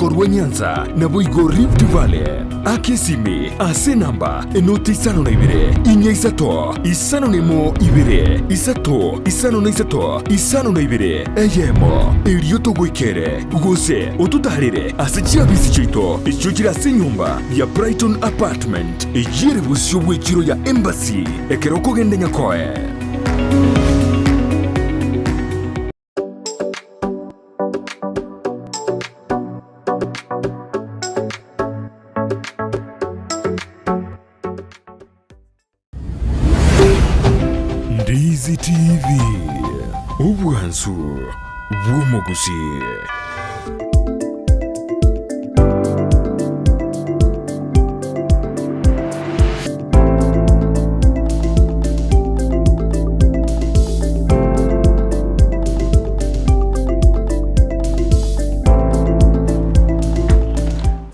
Korwa Nyanza naboigo Rift Valley, aka esimi ase enamba enoti isano na ibere, inya isato, isano na emo ibere, isato, isano na isato, isano na ibere, eyemo, erio togoikere, gose ototaarere ase chiabisi chiaito echio chire ase enyomba ya Brighton Apartment, eyio ere bosio bw'echiro ya Embassy ekero okogenda Nyakoe. Ndizi TV, obwansu bw'omogusii.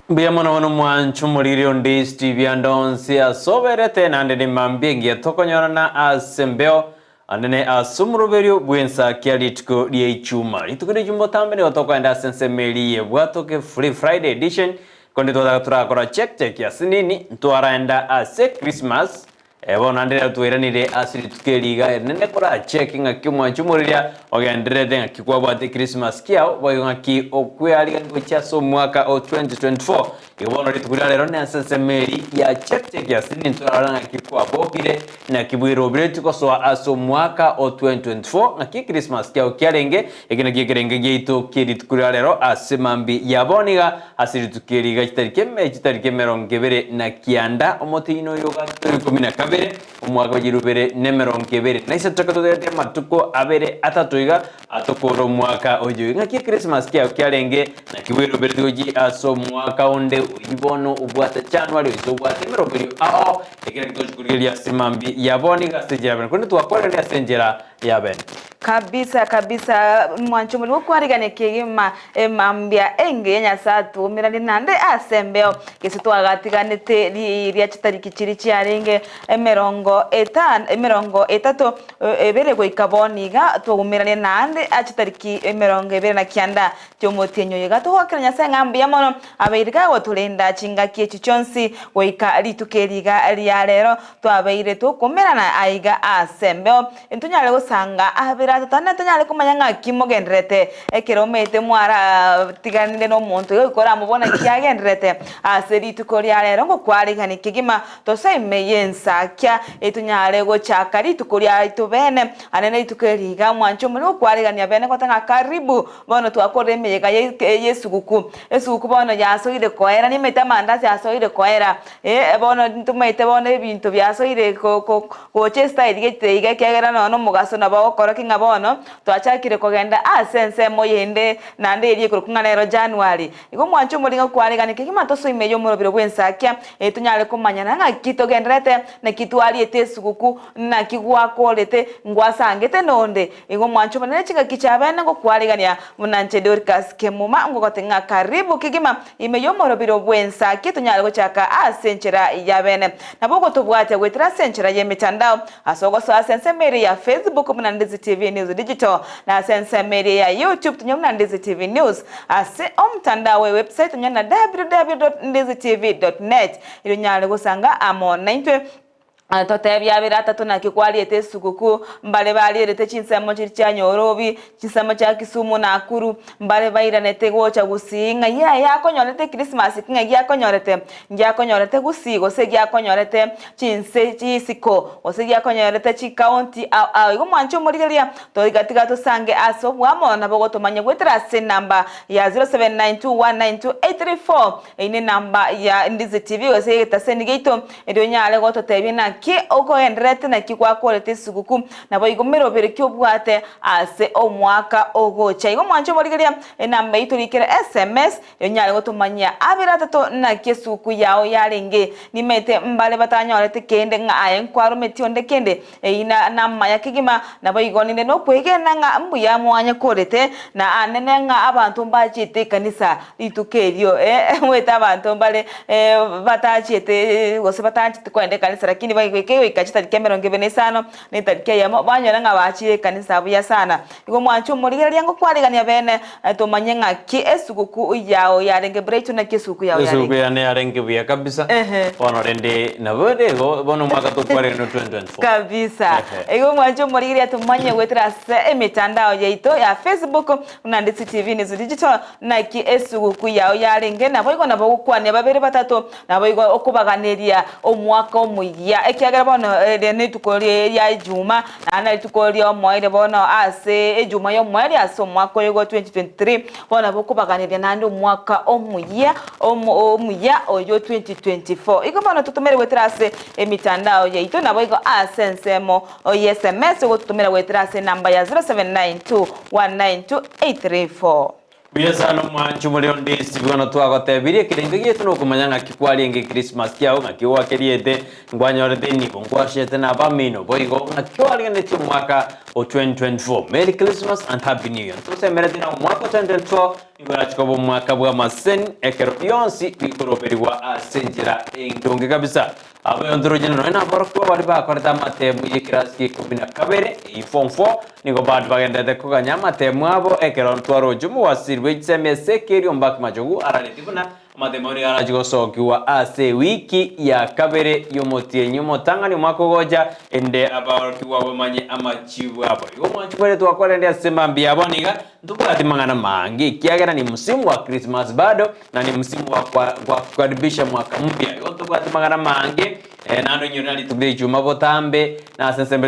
Mbuya mono bono mwancho omoriri onde Steve ande onsi ase oberete naende ne mambia engiya tokonyorana ase embeo ande ne ase omoroberio bw'ensakia rituko ria ichuma. Rituko ria ichuma botambe nigo tokoenda ase ensemo eria y'ebwatoke Free Friday edition Konde twataka torakora check check ase nini ntwaraenda ase Christmas eh, bono naende rero twairanire ase rituko eri iga erinene kora check ng'aki omwanchi omoriria ogendererete ng'aki kwabwate Christmas kiao boigo ng'aki okwearigania gochia ase omwaka o 2024 igo bono rituko ria rero nase ensemo eri ya check check ase nini torarora ng'aki kwabokire naki bweroberetie gosoa ase omwaka o 2024 ng'aki Christmas kiao kiarenge Eke nakio ekerengo giaito kie rituko ria rero ase mambia ya bono iga, ase rituko eri iga chitariki eme chitariki emerongo ebere na kianda, omotienyi oyo o ikomi na kabere, omwaka o chilifu ibere na emerongo ebere na isato, ekero togerete amatuko abere atato iga atokore omwaka oyo. Ng'aki ekrismasi kiao kiarenge, naki bweroberetie gochia ase omwaka onde oyio bono obwate January gose obwate emeroberio ao, ekero tochi korigereria ase mambia ya bono iga ase enchera ya bene, korende twakwaneire ase enchera ya bene. Kabisa kabisa mwanche omorimo okwarigania kegima emambia engiya Nyasae atuumeranie naende ase embeo gese twagatiganete riria chitariki chiria chiarenge emerongo etano emerongo etato ebere goika bono iga twaumeranie naende ase chitariki emerongo ebere na kianda chiomotienyi oyo iga togoakera Nyasae ng'a mbuya mono abeire kagotorenda chingaki echi chionsi goika rituko eri iga ria rero Twabeire tokomerana aiga ase embeo, ntonyare gosanga abere atato naende tonyare komanya ng'aki mogendererete. Ekero omanyete mwaratiganire nomonto iga goika oramobone naki agendererete ase rituko ria rero ngokwarigani kegima tosoe ime y'ensakia etonyare gochaka rituko riaito bene. Ande nerituko eri iga mwanche omorero gokwarigania bene goteba ng'a karibu bono twakorire emeyega y'esuguku. Esuguku bono yasoire koera nimanyete amandasi asoire koera. Ee, bono ntomaete bono ebinto biasoire ko- ko- gocha esitayiri gete iga, ekiagera nonya na omogaso nabo ogokora ki ng'a bono twachakire kogenda ase ensemo yende naende eria ekorokwa ng'a nero January. Igo omwancho omoringa kwaregane kegima tosoe ime y'omorobiro bw'ensakia, ee tonyare komanyana ng'aki togendererete, naki twariete esuguku, naki gwakorete, ngwasangete nonde. Igo omwancho omonene chingaki chia bene ngokwaregania buna inche Dorcas Kemuma ngogote ng'a karibu kegima Ime y'omorobiro bw'ensa ki tonyare gochaka ase enchera ya bene? Nabo ogotobwatia goetera ase enchera y'emetandao, ase ogosoa ase ensemo eria ya Facebook buna Ndizi TV News Digital, na ase ensemo eria ya YouTube tonyore buna Ndizi TV News. Ase omotandao we website tonyore na www.ndizitv.net erio onyare gosanga amo naintwe. Totebie abere atato naki kwariete esuguku, mbare barierete chinsemo chiria chia Nyorobi, chinsemo chia Kisumu, Nakuru, mbare bairanete gocha Gusii ng'a yaya yakonyorete Christmas ki ng'a giakonyorete, ngiakonyorete Gusii gose giakonyorete chinse chisiko gose giakonyorete chicounty ao ao. Igo mwanche omorigereria toiga tiga tosange ase oboamo nabo ogotomanya goetera ase enamba ya 0792192834 Eyio nenamba ya Ndizi TV gose egetaseni giaito, erio onyare gototebia naki okogendererete naki gwakorete esuguku, naboigo meroberi ki obwate ase omwaka ogocha. Igo mwanche omorigereria enamba eyio torikere sms, erio onyare gotomanyia abere atato naki esuguku yao yarenge. Nimaete mbare batanyorete kende ng'a aye nkwarometi onde kende, Eyio namaya kegima, naboigo ninde nokwegena ng'a mbuya mwanyekorete, na anene ng'a abanto mbachiete ekanisa rituko erio. Omanyete abanto mbare batachiete gose batancheti kogenda ekanisa lakini. Kegoika chitariki emerongo ebere na isano, na etariki eyemo, banyora ng'a bachire ekanisa buya sana. Igo mwanche omorigereria ngokwarigania bene, tomanye ng'aki esuguku yao yarenge Brighton naki esuguku yao Esuguku yarenge. yane yarenge buya kabisa. Ehe. Bono rende nabo ere igo bono omwaka tokwarigania 2024. Kabisa. Ehe. Igo mwanche omorigereria tomanye goetera ase emetandao yaito ya Facebook buna Ndisi TV News Digital naki esuguku yao yarenge naboigo nabo ogokwania babere batato Naboigo okobaganeria omwaka omoyia, ekiagera bono eri nerituko ria ejuma, naende nerituko ri'omoerio bono ase ejuma y'omoerio ase omwaka oyo gwa 2023, bono nabo okobaganeria naende omwaka omoyia omo omuya oyo 2024. Igo bono totomere goetera ase emitandao yaito, naboigo ase ensemo ya sms ogototomera goetera ase enamba ya 0792 192 834. Buya sana omwanchi omorero ndisi bono twagotebirie ekerengo giaito nokomanya ng'aki kwarenge Christmas kiao ng'aki gwakeriete nkwanyorete enibo nkwachete na abamino boigo ng'aki kwarigenetie omwaka o 2024 Merry Christmas and Happy New Year ntosemereti na omwaka o 2024 nigo orache koba omwaka bw'amaseni ekero bionsi bikoroberigwa ase enchera endonge kabisa Abayontorojana nonya naborokigwa baria bakorete amatemu y'ekerasi kia ikomi na kabere, eyio form four, nigo bande bagendererete koganya amatemu abo ekero ntwaroche omowasiri bwe chisemi ase ekerio Mbaki Machogu araretie buna amatemu ayio nigo arache gosokigwa ase ewiki ya kabere y'omotienyi omotang'ani omwaka ogocha ende abaorokigwa bamanye amachibu abo. Igo omwanchi bwere twakwarende ase mambia abo niga ntobwati mang'ana mange ekiagera ni msimu wa Christmas bado na ni msimu wa kwa wa kukaribisha mwaka mpya. Igo ntobwate amang'ana amange, eh, naende onyore na rituko ria Ijumaa botambe, na ase ensemo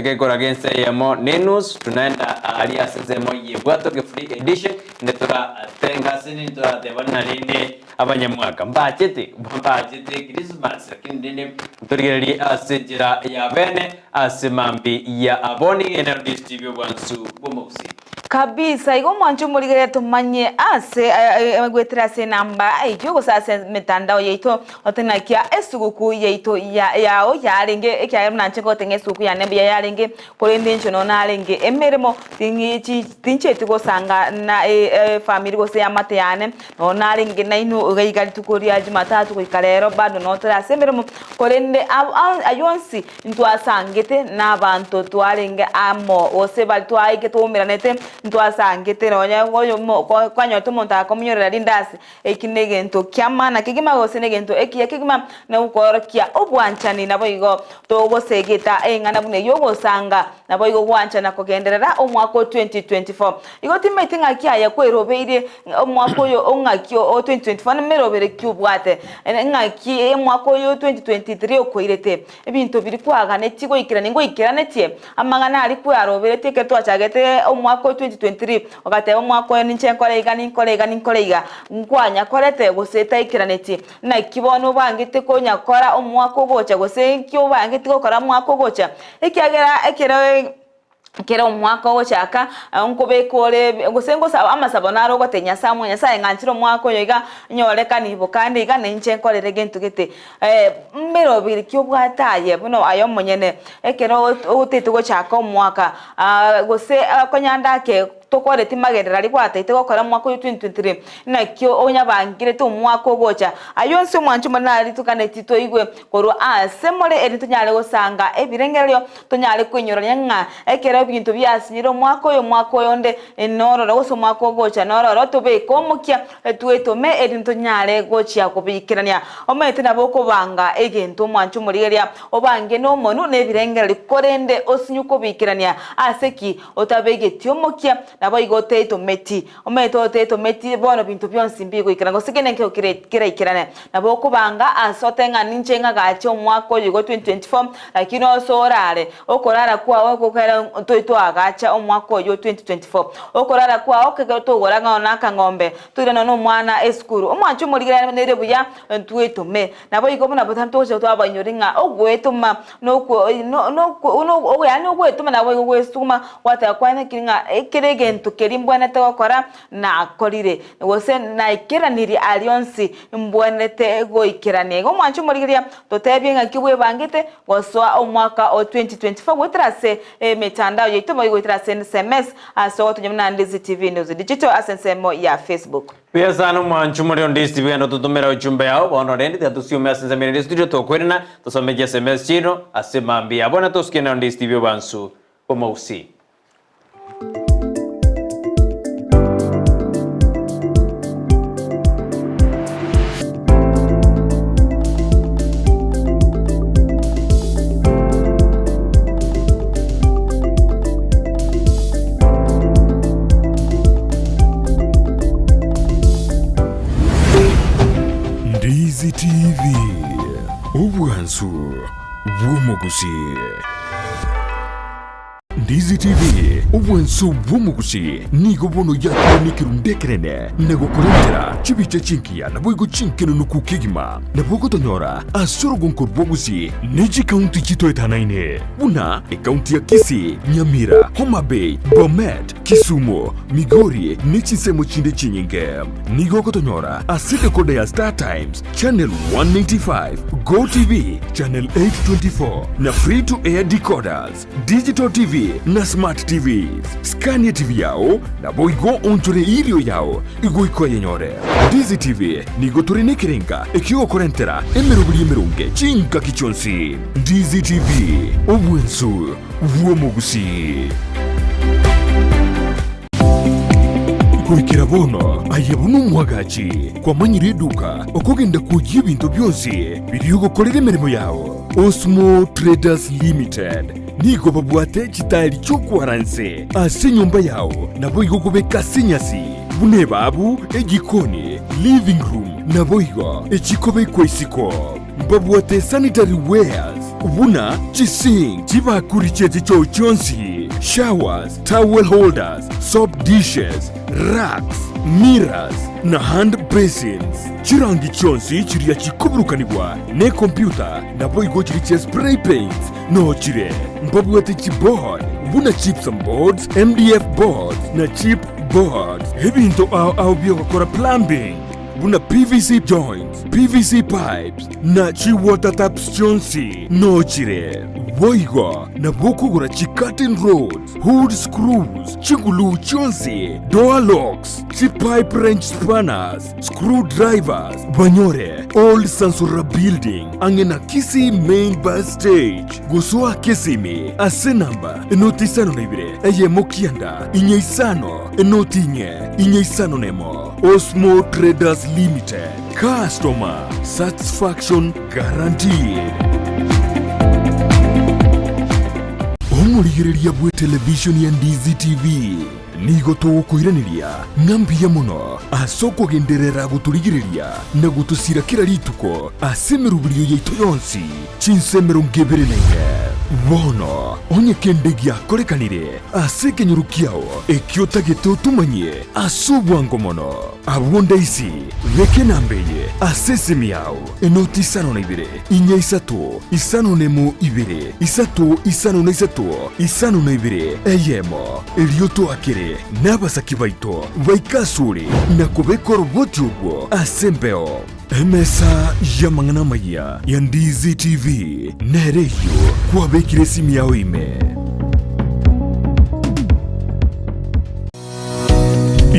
gekoraga ense eyemo na enusu, tunaenda aria ase ensemo y'Ebwato Kefuri Edition, inde toratenga ase nini torateba ng'a rende abanyamwaka mbachete, mbachete Christmas, lakini rende torigererie ase enchera ya bene ase mambi ya abwo nigo ere DSTV obwansu bw'omogusii. Kabisa, igo mwanche omorigereria tomanye ase goetera ase enamba eyio gose ase emetandao yaito otenakia esuguku yaito ya yao yarenge ekiagera buna inche ngotenga esuguku yane mbuya yarenge korende inche nonya narenge emeremo ting'ichi tincheti gosanga na efamiri gose eamate yane nonya narenge nainwe iga iga rituko ria jumatatu goika rero bado noo tore ase emeremo korende aywo onsi Ntwasangete nabanto twarenge amo, gose baria twaike twaumeranete, ntwasangete nonya oyomo kwanyorete omonto akomonyorera rindasi, eki negento ki'amana kegima gose negento ekiya kegima, na okoorokia obwanchani. Naboigo togosegeta eng'ana buna eyio ogosanga, naboigo gwanchana kogenderera omwaka o 2024. Igo timaeti ng'aki aye kwerobeirie omwaka oyo o ng'aki o 2024 nemerobere ki obwate, ng'aki omwaka oyo o 2023 okoirete. Ebinto biria kwaganetie goikerania ngoikeranetie, amang'ana aria kwaroberetie ekero twachagete omwaka o 2023, ogateba omwaka oyo ninche nkore iga ninkore iga ninkore iga, nkwanyakorete gose taikeranetie. Naki bono obangete konyakora omwaka ogocha gose nki obangete gokora omwaka ogocha? Ekiagera ekero Ekero omwaka ogochaka, nkobeka ore gose ngosaba amasabo naro ogotebia Nyasae omonene, Nyasae ng'anchire omwaka oyo iga, nyorekane ibo kande iga na inche nkorere gento gete. Mmerobiri ki obwate aye buna aye omonyene, ekero otagete gochaka omwaka gose konya ndake tokoreti magenderero aria gwatagete gokora omwaka oyo 2023, naki onyabangirete omwaka ogocha. Ayio onsi omwancho omonene aritukaneti toigwe korwa ase more eri tonyare gosanga ebirengererio Tonyare koinyorania ng'a ekero ebinto biasinyire omwaka oyo omwaka oyonde nororo gose omwaka ogocha nororo, tobeke omokia twetome erinde tonyare gochia kobiikerania. Omanyete nabo okobanga egento omwanche omorigereria obange nomonwe na ebirengererio korende osinye kobiikerania. Ase ki? Otabegeti omokia naboigo otetometi. Omanyete otetometi bono binto bionsi mbigoikerana gose kende nkeigo keraikerane. Nabo okobanga ase ote ng'a ninche ng'agache omwaka oyo igo 2024, lakini ase orare, okorara kwao gokere toagacha omwaka oyio 2024. Okorara kwao kekero togora ng'a na akang'ombe, toirane nomwana esukuru. Omwancho omorigerania nere buya twetome. Naboigo buna botambe togochia twabainyori ng'a ogwetoma nokwo no no yaani ogwetoma naboigo gwesuguma gwateba kwane ki ng'a ekere egento. egento keria mbwenerete gokora nakorire, gose naikeranirie aria onsi mbwenerete goikerania. Igo omwanche omorigereria, totebie ng'aki bwebangete gosoa omwaka o 2024 goetera ase emetandao yaito boigo goetera ase sms ase ogotonya buna Ndizi TV News Digital ase ensemo ya Facebook. Buya sana omwancho more onde Steve genda ototomere ujumbe yao bono rende tiga tosiume ase ensemo ere studio tokwerena tosome chi sms chiino ase mambia bono tosuke na onde Steve obansu bomogusii. Ndizi TV, obwansu bw'omogusii. Ndizi TV, obwansu bw'omogusii nigo bono yakire nekerundu ekenene na gokorentera chibicha chingiya naboigo chinkenunuku kegima. Nabo ogotonyora ase orogonko rw'ogusii ne chikaunti chitoetanaine buna ekaunti ya Kisii, Nyamira, Homa Bay, Bomet, Kisumu, Migori ne chinsemo chinde chinyinge. Nigo ogotonyora ase decoder ya Star Times, Channel 195, Go TV, Channel 824 na Free to Air decoders, Digital TV na Smart TVs. Scania TV yao naboigo onchore irio yao igoika oyenyore. Ndizi TV nigo tore nekerenga ekiogokorentera emeroberi emeronge chingaki chionsi. Ndizi TV, obwensu bw'omogusii. Goikera bono aye buna omwagachi kwamanyire eduka okogenda kwoyia ebinto bionsi biria ogokorera emeremo yao. Osmo Traders Limited nigo babwate chitaeri chi'okwara nse ase enyomba yao naboigo kobeka ase enyasi buna ebabu, ejikoni, living room naboigo echikobekwa isiko. Mbabwate sanitary wares buna chisink, chibakuri chie chichoo chionsi, showers, towel holders, soap dishes, racks, mirrors, na hand basins. Chirangi chionsi chiria chikoburukanigwa nekompyuta naboigo chiria chia spray paints noo chire. Mbabwate chiboard buna gypsum boards, MDF boards, na chip boards. Ebinto ao ao biogokora plumbing buna PVC joints, PVC pipes, na chi-water taps chionsi nochire. Boigo nabo okogora chi-curtain rods, hood screws, chiguluu chionsi, door locks, chi-pipe wrench spanners, screw drivers, banyore Old Sansura Building ang'e na Kisii Main Bus Stage. Gosoa Kisimi ase namba enoti isano na ibere eyemo kianda inye isano enoti inye inye isano nemo. Osmo Traders Limited, Customer Satisfaction Guaranteed. Omorigereria bw'etelevishoni ya Ndizi TV nigo togokoiraneria ng'a mbuya mono ase okogenderera gotorigereria na gotosira kera rituko ase emeroberio yaito yonsi chinsa 24. Bono onye kende giakorekanire ase ekenyoro kiao ekio otagete otomanyie ase obwango mono. Abwo ndaisi, beka enamba eye ase esimi yao, enoti 52, inya isato, 51 ibere, isato 53 52, eyemo, erio toakere nabasaki baito baike asore na kobeka oroboti orwo ase embeo. Emesa y'amang'ana amayia ya Ndizi TV nere eyio kwabekire esimi yao ime.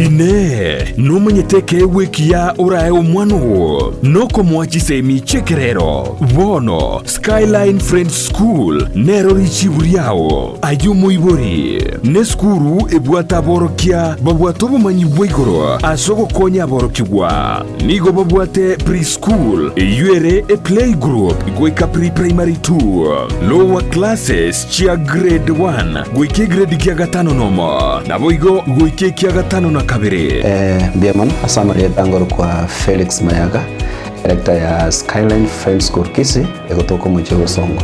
Inee! Nomanyete ekeegwa ekiya orae omwana oo nokomoa chisemi chi'ekerero? Bono Skyline Friends School nero richibu riao. Aye omoibori, nesukuru ebwate aborokia babwate obomanyi bwa igoro ase ogokonya aborokigwa. Nigo babwate pre-school, eyio ere eplaygroup goika pre-primary two, lower classes chia grade one goika egrade kia gatano nomo, naboigo goika ekia gatano na kabere. Mbuya mono ase amarieta ngorokwa Felix Mayaga, director ya Skyline Friends School Kisii, egotoka omochie o Bosongo.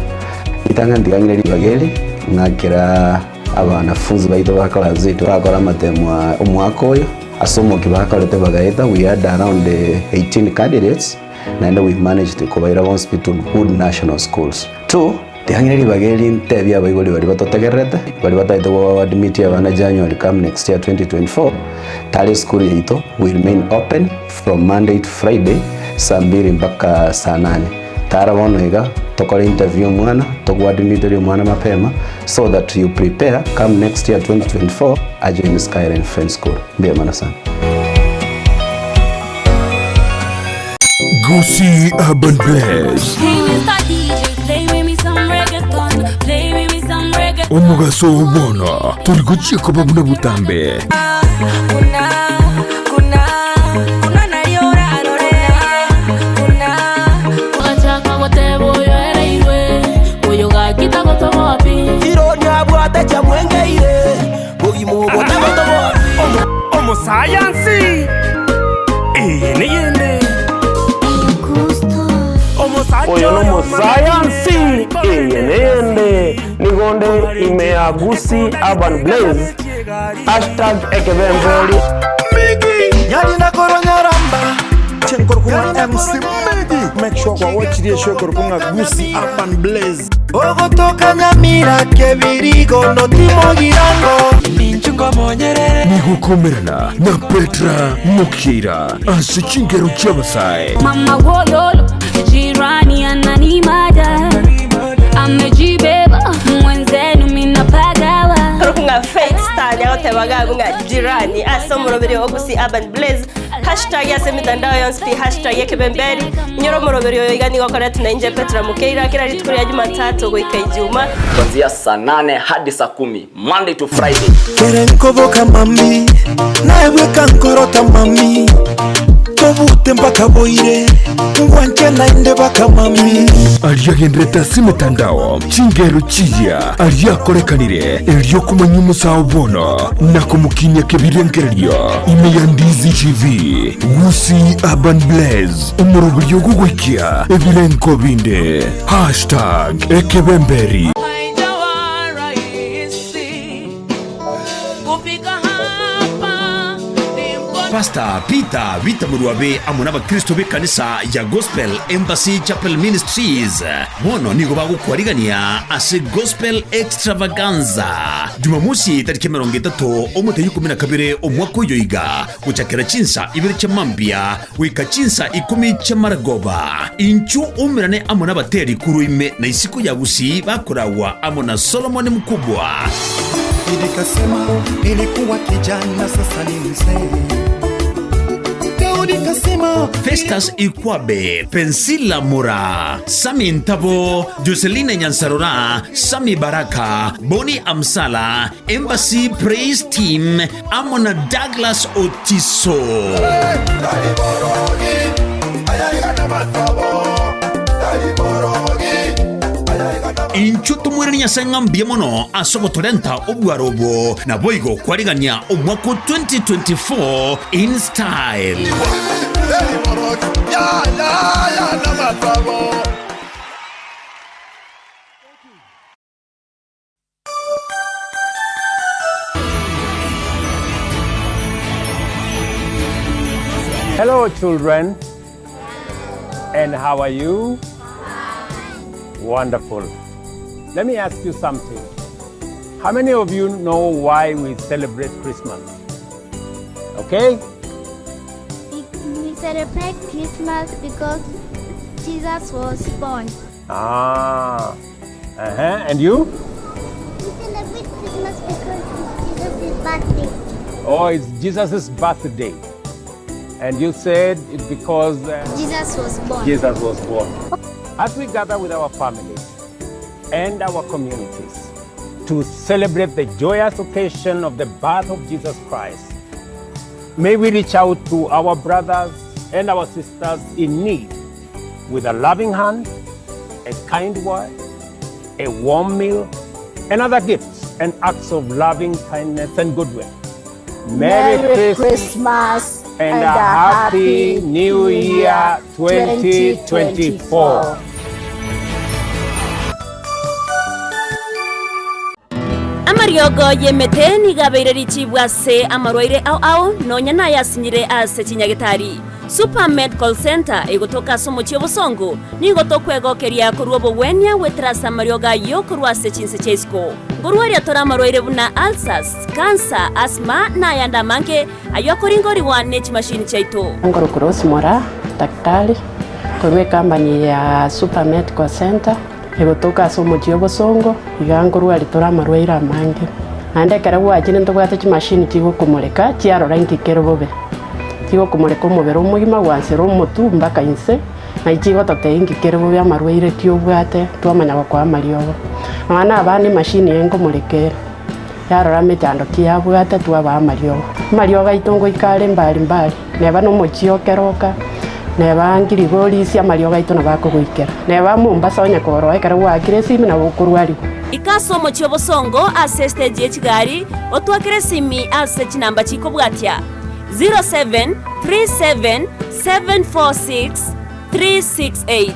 Ritang'ani tiga ng'ire ribaga eri, ng'akera abanafunzi baito ba class yaito bakora amatemo aa omwaka oyo, ase omokia bakorete bagaeta, we had around 18 candidates, naende we managed kobaira bonsi pi to good national schools. Two. Tiga ng'ire ribaga eri ntebie abaibori baria batotegererete, baria batagete go admit abana January come next year 2024, tari esukuru yaito we remain open from Monday to Friday saa mbiri mpaka saa nane. Tara bono iga tokore interview omwana, togoadmiterie omwana mapema so that you prepare come next year 2024 ajoin Skyline Friends School. Mbuya mono sana. Gusii Urban Blaze. Hey, Mr. DJ, play with me some reggaeton. Play with me some reggaeton. Omogaso oo bono tori gochia koba buna botambe. Ogachaka goteba oyo ereirwe, oyo gaki tagotoboa pi. Omosayansi eye neyende Oyo nomosayansi eye neyende nigo nde ime ya Gusii Urban Blaze hashtag ekebemberi. Chenkorokong'a MC Miggy make sure kwawachirie show ekorokong'a Gusii Urban Blaze. Ogotoka Nyamira kebirigo notimogirango Nigokomerana na Petra Mokeira ase chingero chi'abasae. Mama wololo, jirani ananimada, amejibeba mwenzenu minapagawa. Nga Faith Star nyagotebaga abwo ng'a jirani ase omoroberi o Gusii Urban Blaze hashtag ase emitandao yonsi pi hashtag ekebemberi inyore omoroberi oyo iga nigo okoretwe na inche Petra Mokeira kera rituko ria Jumatatu goika Ijuma. Kuanzia saa nane hadi saa kumi Monday to Friday. Kere nkoboka mami naebweka nkorota mami tobute mpaka boire ngwanche naende baka mami. Aria agenderete ase emetandao, chingero chiria aria akorekanire erio komanya omosao bono na komokinia kebirengererio ime ya Ndizi TV, Gusii Urban Blaze, omoroberio ogogoikia ebirenko binde. Hashtag ekebemberi. Haijawa rahisi kufika hapa ni mkono. Pastor Peter Bita Murwabe amo n'abakristo b'ekanisa ya Gospel Embassy Chapel Ministries bono nigo bagokwarigania ase Gospel Extravaganza Jumamosi tariki 30 omotenyi 12 omwaka oyo iga gochakera chinsa ibere chia mambia goika chinsa ikomi chia maragoba. Inchuo oumerane amo nabateri korwa ime na isiko ya Gusii bakoragwa amo na Solomon Mkubwa. Daudi kasema, nilikuwa kijana sasa ni mzee. Daudi kasema, Festus Ikwabe, Pensila Mura, Sami Ntabo, Joseline Nyansarora, Sami Baraka, Boni Amsala, Embassy Praise Team amo na Douglas Otiso. Inchuo tomoiranie Nyasae ng'a mbuya mono ase ogotorenta obwaro obo, naboigo kwarigania omwaka o 2024 in style. Hello children, and how are you? Wonderful. Let me ask you something. How many of you know why we celebrate Christmas? Okay? We celebrate Christmas because Jesus was born. And you? We celebrate Christmas because it's Jesus' birthday. Oh, it's Jesus' birthday. And you said it's because Jesus was born. Jesus was born. As we gather with our families and our communities to celebrate the joyous occasion of the birth of Jesus Christ, may we reach out to our brothers and our sisters in need with a loving hand, a kind word, a warm meal, and other gifts and acts of loving kindness and goodwill. Merry, Merry Christmas, Christmas and a Happy New Year 2024. Amariogo y'emete nigo abeire richibu ase amarwaire ao ao, nonya nayasinyire ase chinyagitari. Super Medical Centre egotoka ase omochie obosongo, nigo tokwegokeria korwa obogwenia goetera ase amariogo ayio korwa ase chinse chia isiko. Nkorwaria tore amarwaire buna ulcers, cancer, asthma na ayande amange ayio akoringorigwa ne chimashini chiaito. Nkorokwa Rose Moraa, daktari korwa ecompany ya Super Medical Centre egotoka ase omochie obosongo, iga nkorwaria tore amarwaire amange. Naende ekero gwachire ntobwate chimashini chigokomoreka chiarora inki kere bobe. Chigokomoreka omobere omogima gwansera omotwe mpaka inse, naki chigototebia inki kere bobe amarwaire ki obwate twamanya gokoa amariogo. Nonya na abana emashini eye nkomoreka ere, yarora emechando ki yabwate twabaa amariogo. Amariogo aito ngoika are mbari mbari, neba na omochie o Keroka, neba Ngirigorisia amariogo aito nabo akogoikera. Neba Mombasa onye koroa ekero gwaakire esimi nabo okorwarigwa. Ika ase omochie obosongo ase estage ye chigari, otwakere esimi ase chinamba chikobwatia, 0737746368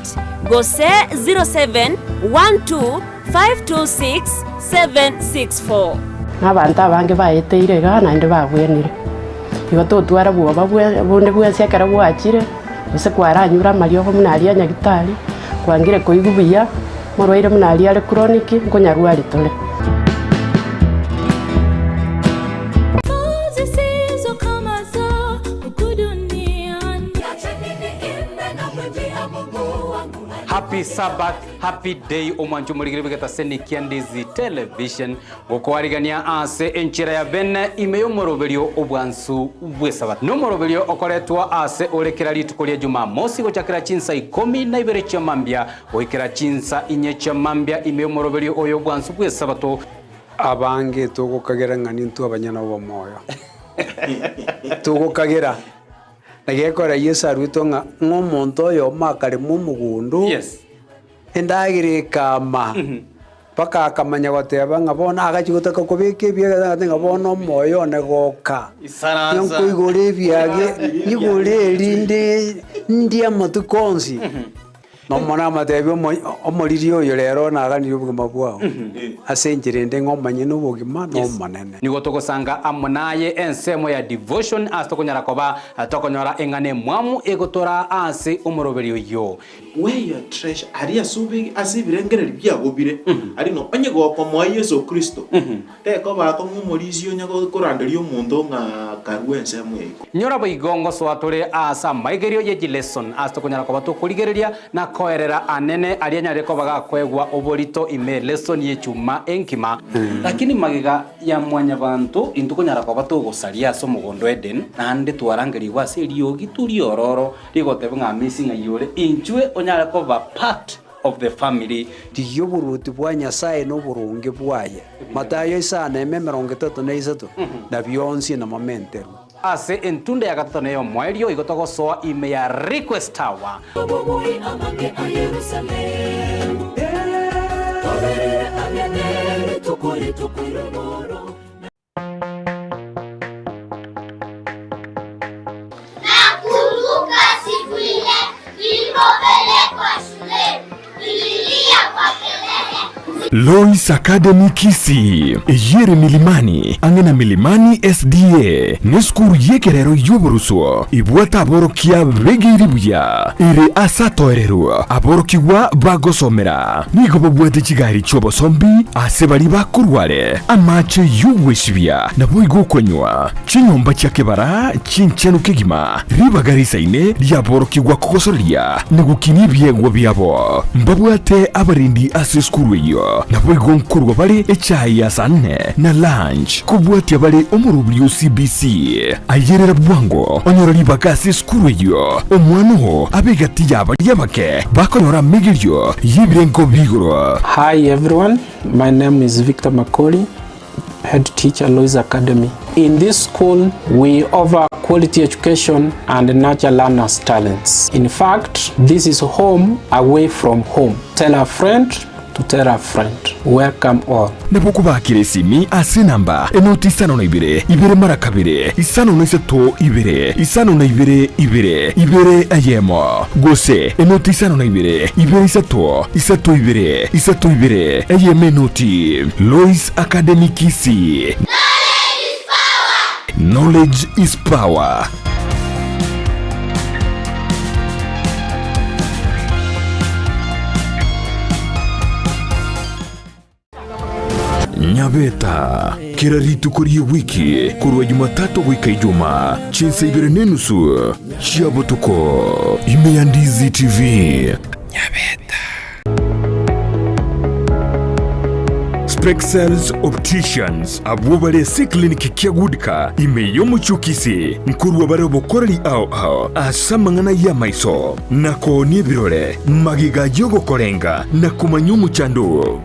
gose 0712526764. Na abanto abange baeteire igaa naende babwenire. Igo totwara bwoba bonde bwensi ekero gwachire, gose kwaranyure amariogo buna aria a nyagitari, kwangire koigwa buya, omorwaire buna aria are chronic, nkonyarwari tore. Happy Sabbath, happy day omwancho omorigeri bw'egetaseni kia Ndizi Television gokoarigania ase enchera ya bene ime y'omoroberio obwansu bw'esabato. Nomoroberio okoretwa ase ore kera rituko ria Jumamosi gochakera chinsa ikomi na ibere chia mambia goikera chinsa inye chia mambia ime y'omoroberio oyo obwansu bw'esabato. Abange togokagera ng'a nintwe abanyene obomoyo. Togokagera. Na gekora Yeso aruetwe ng'a ng'a omonto oyomo akarema omogondo, endagera ekama, mpaka akamanya goteba ng'a bono agachia gotaka kobeka ebiage agateba ng'a bono omoyo one goka, nkoigore ebiage, nyigore erinde ndie amatuko onsi. Nomonene amoteebie, Omoriri oyo rero naganirie obogima bwao, ase enchera ende ng'a omanye nobogima n'Omonene. Nigo togosanga amo naye ensemo ya devotion ase tokonyara koba tokonyora eng'ana emwamu egotoraa ase omoroberio oyio. Where your treasure, aria ase obe ase ebirengererio biago bire, aria no onye gokomoa Yeso Kristo, Tekoba akong'u omorisia onye koranderia omonto ng'a karue ensemo eye. Nyora boigo ngosoa tore aase amaigerio ye chileson ase tokonyara koba tokorigereria na koerera anene aria anyarire koba gakoegwa oborito ime lesson y'echuma enkima. Lakini magega ya mwanyabanto intwe konyara koba togosaria ase omogondo Eden, naende twarangerigwe ase eriogi riororo rigoteba ng'a amisi ng'ai ore, inchwe onyare koba part of the family. Rigia oboruoti bwa Nyasae na oboronge bwaye, Matayo isano eme 33, na bionsi namomenterwe. Ase entunda ya gatato na ey'omoerio igo togosoa ime ya Request Tower. Nakumbuka siku ile nilipopelekwa shuleni, nililia kwa kelele. Lois Academy Kisii, eyio ere Milimani, ang'e na Milimani SDA, nesukuru y'ekerero y'oboruswo ebwate aborokia begeire buya, ere ase atoererwa aborokigwa bagosomera. Nigo babwate chigari chi'obosombi ase baria bakorwa are, amache y'ogwesibia, naboigo okonywa, chinyomba chia kebara chinchenu kegima, ribaga risaine riaborokigwa kogosoreria na gokinia ebiegwa biabo. Mbabwate abarendi ase esukuru eyio, naboigo nkorwa bare echae ya saa nne na lunch, kobwatia bare omorobiri o CBC. Ayerera bwango onyore ribaga ase esukuru eyio, omwana oo abe egati y'abaria abake bakonyora amegerio y'ebirengo bi'igoro. Hi everyone, my name is Victor Makori, head teacher Lois Academy. In this school, we offer quality education and nurture learners' talents. In fact, this is home away from home. Tell a friend to tell a friend. Welcome all. Nabo okobakera esimi ase enamba enoti 52 ibere mara kabere 53 ibere 52 ibere ibere eyemo gose enoti 52 ibere isato isato ibere isato ibere eyemo enoti. Lois Academy Kisii. Knowledge is power. Nyabeta, kera rituko ri'ewiki korwa Jumatatu goika Ijumaa, chinsa ibere nenusu chia botuko, ime ya Ndizi TV. Nyabeta. Spexels Opticians abwo bare ase eclinic kia Goodcar ime y'omochie o Kisii nkorua bare obokoreri ao ao ase amang'ana y'amaiso na koonia ebirore magega y'ogokorenga na komanya omochando oo.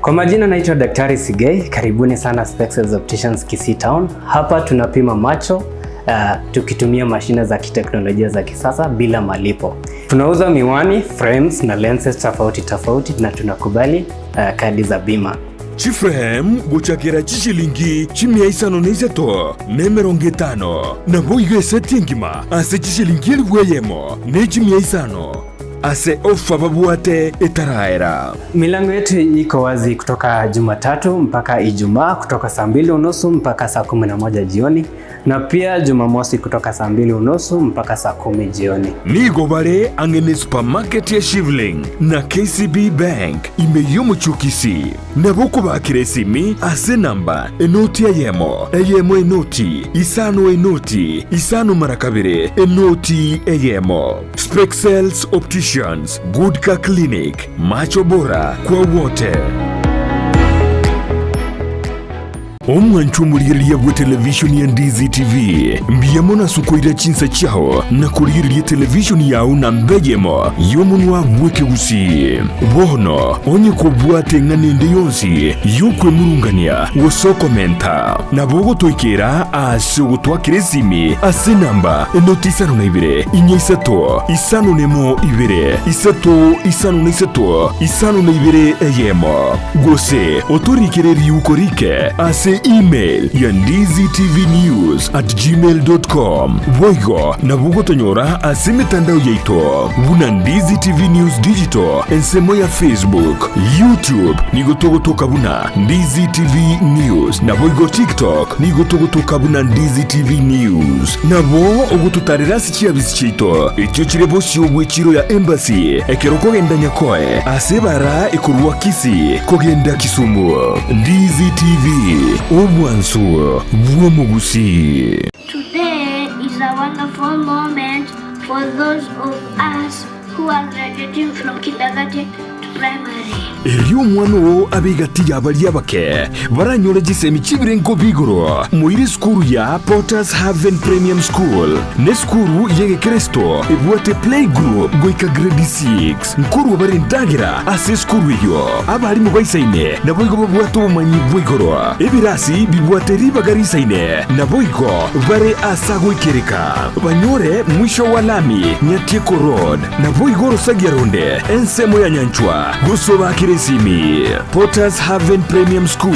Kwa majina naitwa Daktari Sigei, karibuni sana Spexels Opticians Kisii Town. Hapa tunapima macho tukitumia mashine za kiteknolojia za kisasa bila malipo. Tunauza miwani, frames na lenses tofauti tofauti na tunakubali kadi za bima. Chiframe gochakera chishilingi chimia isano na isato na emerongo etano, naboigo eseti engima ase chishilingi elifu eyemo ne chimia isano ase ofa babwate etaraera. Milango yetu iko wazi kutoka Jumatatu mpaka Ijumaa kutoka saa 2:30 mpaka saa 11 jioni na pia Jumamosi kutoka saa 2:30 mpaka saa 10 jioni. Nigo bare ang'e ne supermarket ya Shivling na KCB Bank ime y'omochie o Kisii. Nabo okobakera esimi ase enamba enoti eyemo, eyemo enoti, isano enoti, isano mara kabere, enoti eyemo. Spexels Opticians, Goodcar Clinic, macho bora kwa wote. Omwanchwa omorigereria bw'etelevishoni ya Ndizi TV, mbuya mono ase okoira chinsa chiao na korigereria etelevishoni yao namba eyemo y'omonwa bw'ekegusii. Bono onye kobwate eng'ana ende yonsi y'okwemurungania gose okomenta, nabo ogotoikera ase ogotwakera esimi ase enamba enoti isano na ibere, inya isato, isano nemo ibere, isato isano na isato, isano na ibere eyemo. Gose otorikere riuko rike ase email ya ndizitvnews at gmail dot com. Boigo nabo ogotonyora ase emetandao yaito buna Ndizi TV News Digital ensemo ya Facebook, YouTube nigo togotoka buna Ndizi TV News naboigo TikTok nigo togotoka buna Ndizi TV News. Nabo ogototarera ase chiabisi chiaito echio chire bosio bw'echiro ya Embassy ekero okogenda Nyakoe ase ebara ekorwa Kisii kogenda Kisumu. Ndizi TV, obwansu bw'omogusii. Today is a wonderful moment for those of us who are graduating from kindergarten to primary. Erio omwana oo abe egati y'abaria abake baranyore chisemi chi'ebirengo bi'igoro. Moire esukuru ya Potters Haven Premium School nesukuru y'egekristo ebwate playgroup goika grade 6. Nkorwa bare endagera ase esukuru eyio. Abarimu baisaine naboigo babwate obomanyi bwa igoro. Ebirasi bibwate ribaga risaine naboigo bare ase agoikereka. Banyore mwisho wa lami Nyatieko Road naboigo orosagia ronde ensemo ya Nyanchwa gose obakere esimi. Potters Haven Premium School.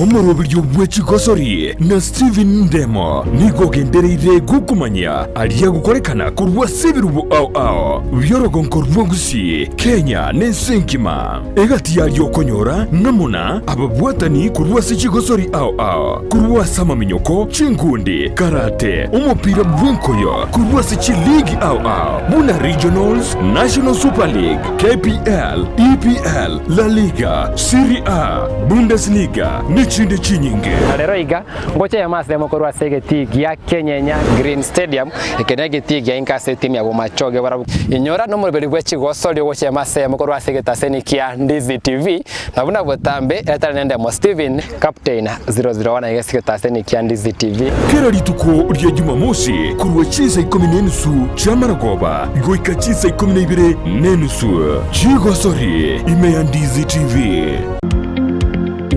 Omoroberio bwe chigosori na Stephen Ndemo nigo ogendereire gokomanyia aria agokorekana korwa ase ebirubo ao ao bi'orogonko rwa Gusii, Kenya na ense engima. Egati yaria okonyora ng'amuna ababwatani korwa ase chigosori ao ao, korwa ase amaminyoko, chinkundi, karate, omopira bw'enkoyo, korwa ase chiligi ao ao buna Regionals, National Super League, KPL, EPL, La Liga, Serie A, Bundesliga, nechinde chinyinge. Na rero iga, ngocha eyemo ase eyemo korwa ase egetii gia Kenyenya Green Stadium, eke negetii gia inka ase etimu ya Bomachoge barabwo. Inyora nomoroberi bwe chigosori ogocha eyemo ase eyemo korwa ase egetaseni kia Ndizi TV, na buna botambe etari nendemo Stephen Captain 001 aiga ase egetaseni kia Ndizi TV. Kera rituko ria Jumamosi korwa chinsa ikomi na enusu chi'amaragoba goika chinsa ikomi na ibere na enusu chigosori ime ya Ndizi TV.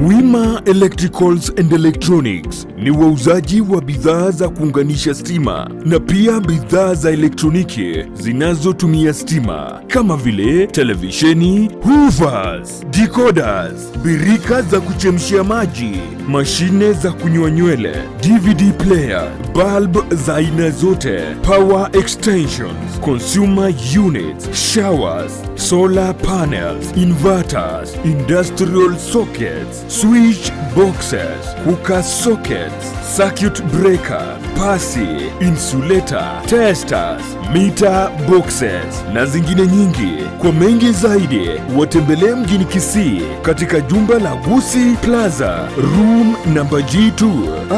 Wima Electricals and Electronics ni wauzaji wa bidhaa za kuunganisha stima na pia bidhaa za elektroniki zinazotumia stima kama vile televisheni, hoovers, decoders, birika za kuchemshia maji, mashine za kunyoa nywele, DVD player, bulb za aina zote, power extensions, consumer units, showers, solar panels, inverters, industrial sockets, Switch boxes, hooker sockets, circuit breaker, pasi, insulator, testers, meter boxes na zingine nyingi. Kwa mengi zaidi, watembelee mjini Kisii katika jumba la Gusii Plaza, room namba G2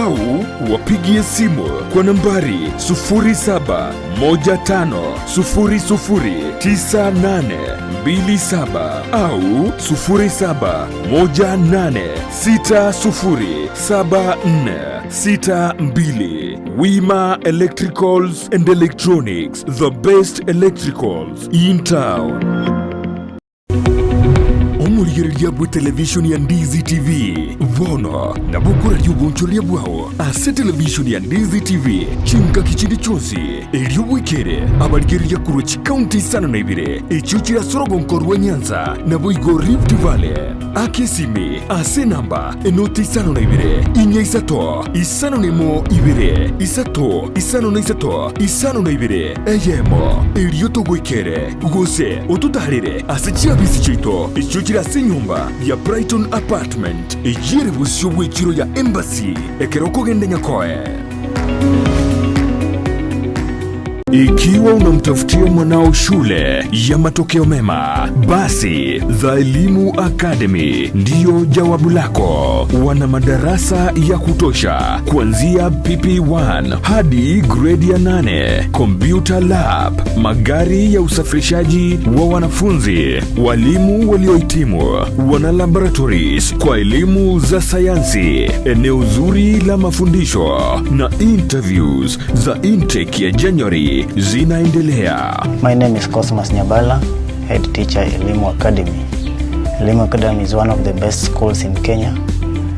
au wapigie simu kwa nambari 0715009827 au 0718607462. Wima Electricals and Electronics, the best electricals in town. Omorigereria bwe television ya Ndizi TV bono nabo okoraria obonchoreria bwao ase television ya Ndizi TV chingaki chinde chionsi erio bwekere abarigereria korwa chikaunti isano na ibere echio chire ase orogonko rwa Nyanza naboigo Rift Valley. Aka esimi ase enamba enoti isano na ibere, inya isato, isano na emo ibere, isato, isano na isato, isano na ibere, eyemo, erio togoikere, gose ototaarere ase chiabisi chiaito echio chire ase enyomba ya Brighton Apartment, eyio ere bosio bw'echiro ya Embassy, ekero okogenda Nyakoe. Ikiwa unamtafutia mwanao shule ya matokeo mema, basi The Elimu Academy ndiyo jawabu lako. Wana madarasa ya kutosha kuanzia PP1 hadi grade ya 8, computer lab, magari ya usafirishaji wa wanafunzi, walimu waliohitimu, wana laboratories kwa elimu za sayansi, eneo zuri la mafundisho na interviews za intake ya January zinaendelea. My name is Cosmas Nyabala, head teacher Elimu Academy. Elimu Academy is one of the best schools in Kenya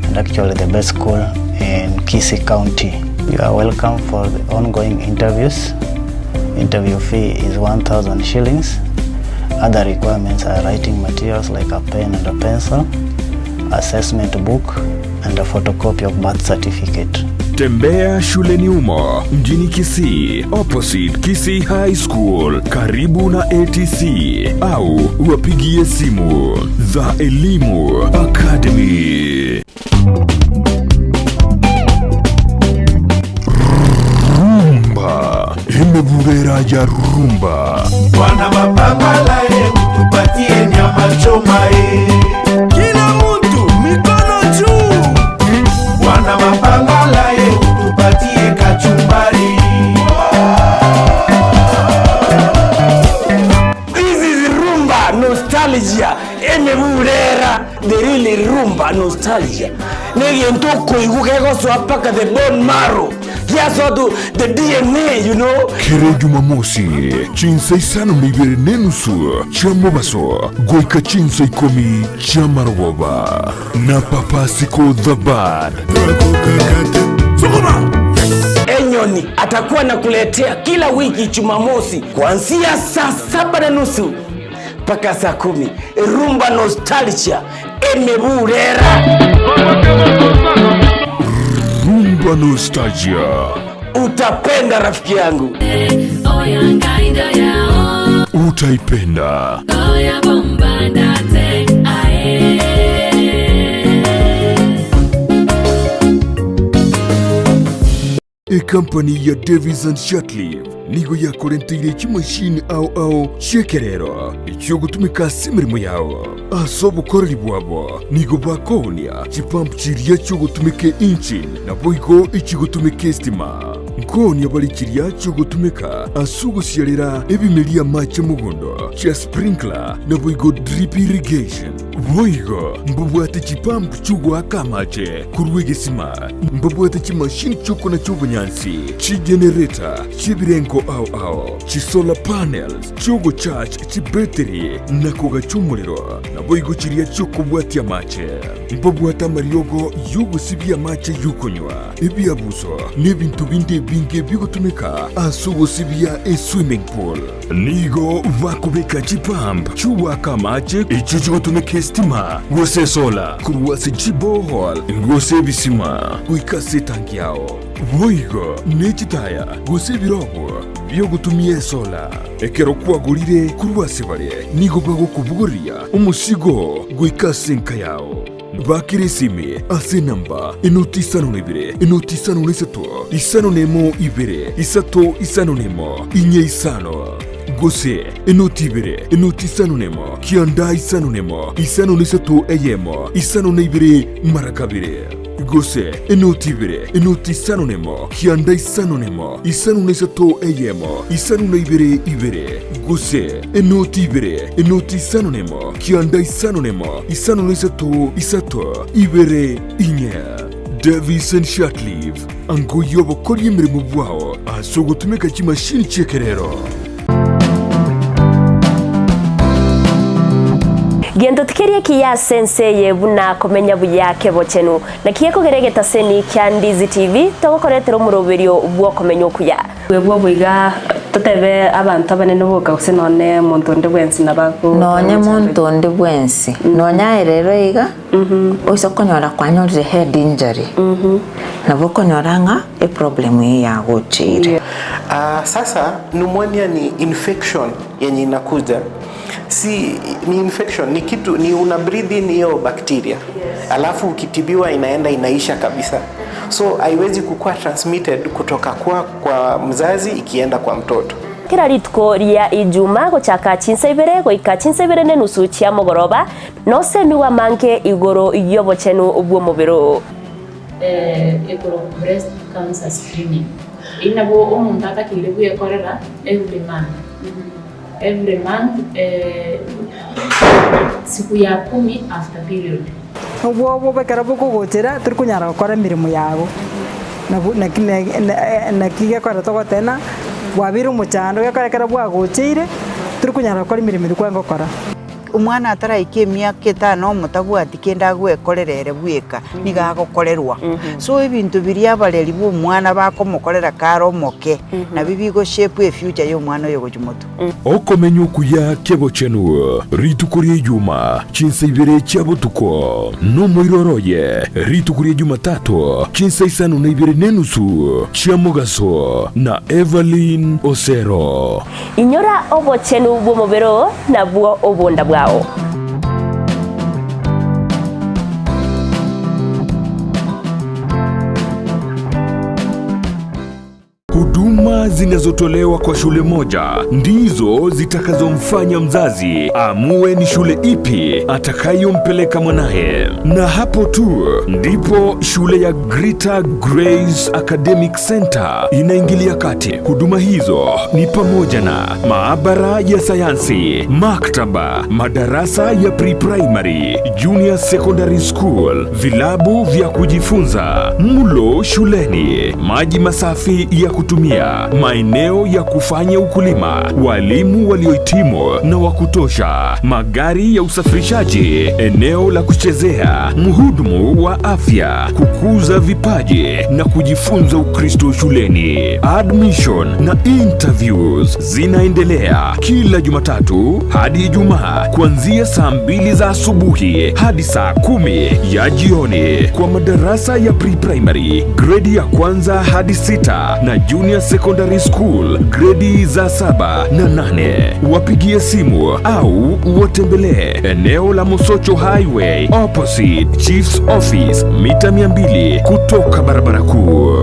and actually the best school in Kisii County. You are welcome for the ongoing interviews. Interview fee is 1,000 shillings. Other requirements are writing materials like a pen and a pencil, assessment book, and a photocopy of birth certificate. Tembea shuleni humo mjini Kisii, opposite Kisii High School, karibu na ATC, au wapigie simu The Elimu Academy. Rumba imeburera ya rumba. Bwana mapambala ye, tupatie nyama choma ye. Kila mtu mikono juu. Bwana mapambala ye, tupatie kachumbari. This is rumba nostalgia emeburera the really rumba nostalgia negento koigu kegosoa paka the bone marrow giasoa to the DNA you know. Kere Jumamosi chinsa isano na ibere n'enusu chia mobaso goika chinsa ikomi chia marogoba na Papa Siko the Bad. Enyoni atakuwa nakuletea kila wiki Jumamosi kuanzia saa 7:30 mpaka saa 10. Rumba nostalgia emeburera. Rumba nostalgia. Utapenda rafiki yangu. Utaipenda. Ekampani ya Davis and Shatliff nigo yakorenteire chimashini ao ao chi'ekerero echiogotumeka ase emeremo yao. Ase obokoreri bwabo nigo bakoonia chipump chiria chiogotumeka engine naboigo echigotumeka estima. Nkoonia bare chiria chiogotumeka ase ogosiarera ebimeria amache mogondo chia sprinkler naboigo drip irrigation. Boigo mbabwate chipump chiogoaka amache korwa egesima, mbabwate chimashini chiokonacha obonyansi, chigenerator chi'ebirengo ao ao, chisolar panels chiogocharge chibetiri na kogacha omorero, naboigo chiria chiokobwatia amache. Mbabwate amariogo y'ogosibia amache y'okonywa, ebiabuso na ebinto binde ebinge bigotumeka ase ogosibia eswimming pool. Nigo bakobeka chipump chi'ogoaka amache echio chigotumeka estima gose esola korwa ase chiborehole gose ebisima goika ase etangi yao. Boigo ne chitaya gose ebirogo bi'ogotumia esola. Ekero kwagorire korwa ase bare, nigo bagokobogoria omosigo goika ase enka yao. Bakire esimi ase enamba enoti 52 enoti 53 51 2 3 51 4 5 gose enoti 2 enoti 51 9 51 53 1 52 mara kabere gose enoti 2 enoti 51 9 51 53 1 52 2 gose enoti 2 enoti 51 9 51 53 3 2 4. Davison Shatliff, angoyia obokoria emeremo bwao ase ogotumeka chimashini chi'ekerero. Gento tikeri ekiya ase ense eye buna komenya buya kebochenu. Naki gekogera egetaseni kia Ndizi TV togokoretera omoroberio bw'okomenya okuya. Bwebwo boiga totebe abanto abanene boka gose nonye omonto onde bwensi nabo ago Nonye monto onde bwensi, nonye aye rero iga, oise konyora kwanyorire head injury, nabo okonyora ng'a eproblem eye yagocheire. Ah, sasa pneumonia ni infection yenye inakuja si ni infection ni kitu ni una breathe in hiyo bacteria alafu ukitibiwa inaenda inaisha kabisa so haiwezi kukuwa transmitted kutoka kwa, kwa mzazi ikienda kwa mtoto Kera rituko ria Ijuma gochaka chinsa ibere goika chinsa ibere nenusu chia mogoroba, nosemigwe amange igoro y'obochenu bw'omobere oo. Ekorokwa breast cancer screening. Eyio nabo omonto atakeire bwekorera every month, every month siku ya kumi after period. Obwoba ekero bokogochera tori konyara gokora emeremo yago, nabo naki naki gekogera togoteba ng'a bwabeire omochando gekogera ekero bwagocheire tori konyara gokora emeremo eria kwarenge gokora. Omwana ataraika emiaka etano omotabwati kende agwekorera ere bweka, nigo agokorerwa. So ebinto biria abareri ba omwana bakomokorera kare omoke, nabio bigo shape efuture ya omwana oyo gochia motwe. Okomenya okuya k'ebochenu, rituko ria Ijuma, chinsa ibere chia botuko, nomoiroro oye, rituko ria Jumatato, chinsa isano na ibere nenusu chia mogaso, na Evelyn Osero. Inyora obochenu bw'omobere oo, nabwo obonda bwao. Huduma zinazotolewa kwa shule moja ndizo zitakazomfanya mzazi aamue ni shule ipi atakayompeleka mwanaye, na hapo tu ndipo shule ya Greater Grace Academic Center inaingilia kati. Huduma hizo ni pamoja na maabara ya sayansi, maktaba, madarasa ya pre-primary, junior secondary school, vilabu vya kujifunza, mlo shuleni, maji masafi ya kutumia, maeneo ya kufanya ukulima, walimu waliohitimu na wa kutosha, magari ya usafirishaji, eneo la kuchezea, mhudumu wa afya, kukuza vipaji na kujifunza Ukristo shuleni. Admission na interviews zinaendelea kila Jumatatu hadi Ijumaa kuanzia saa 2 za asubuhi hadi saa 10 ya jioni kwa madarasa ya pre-primary, gredi ya kwanza hadi 6 na junior secondary school gredi za 7 na 8. Wapigie simu au watembelee eneo la Mosocho Highway opposite Chief's Office mita 200 kutoka barabara kuu.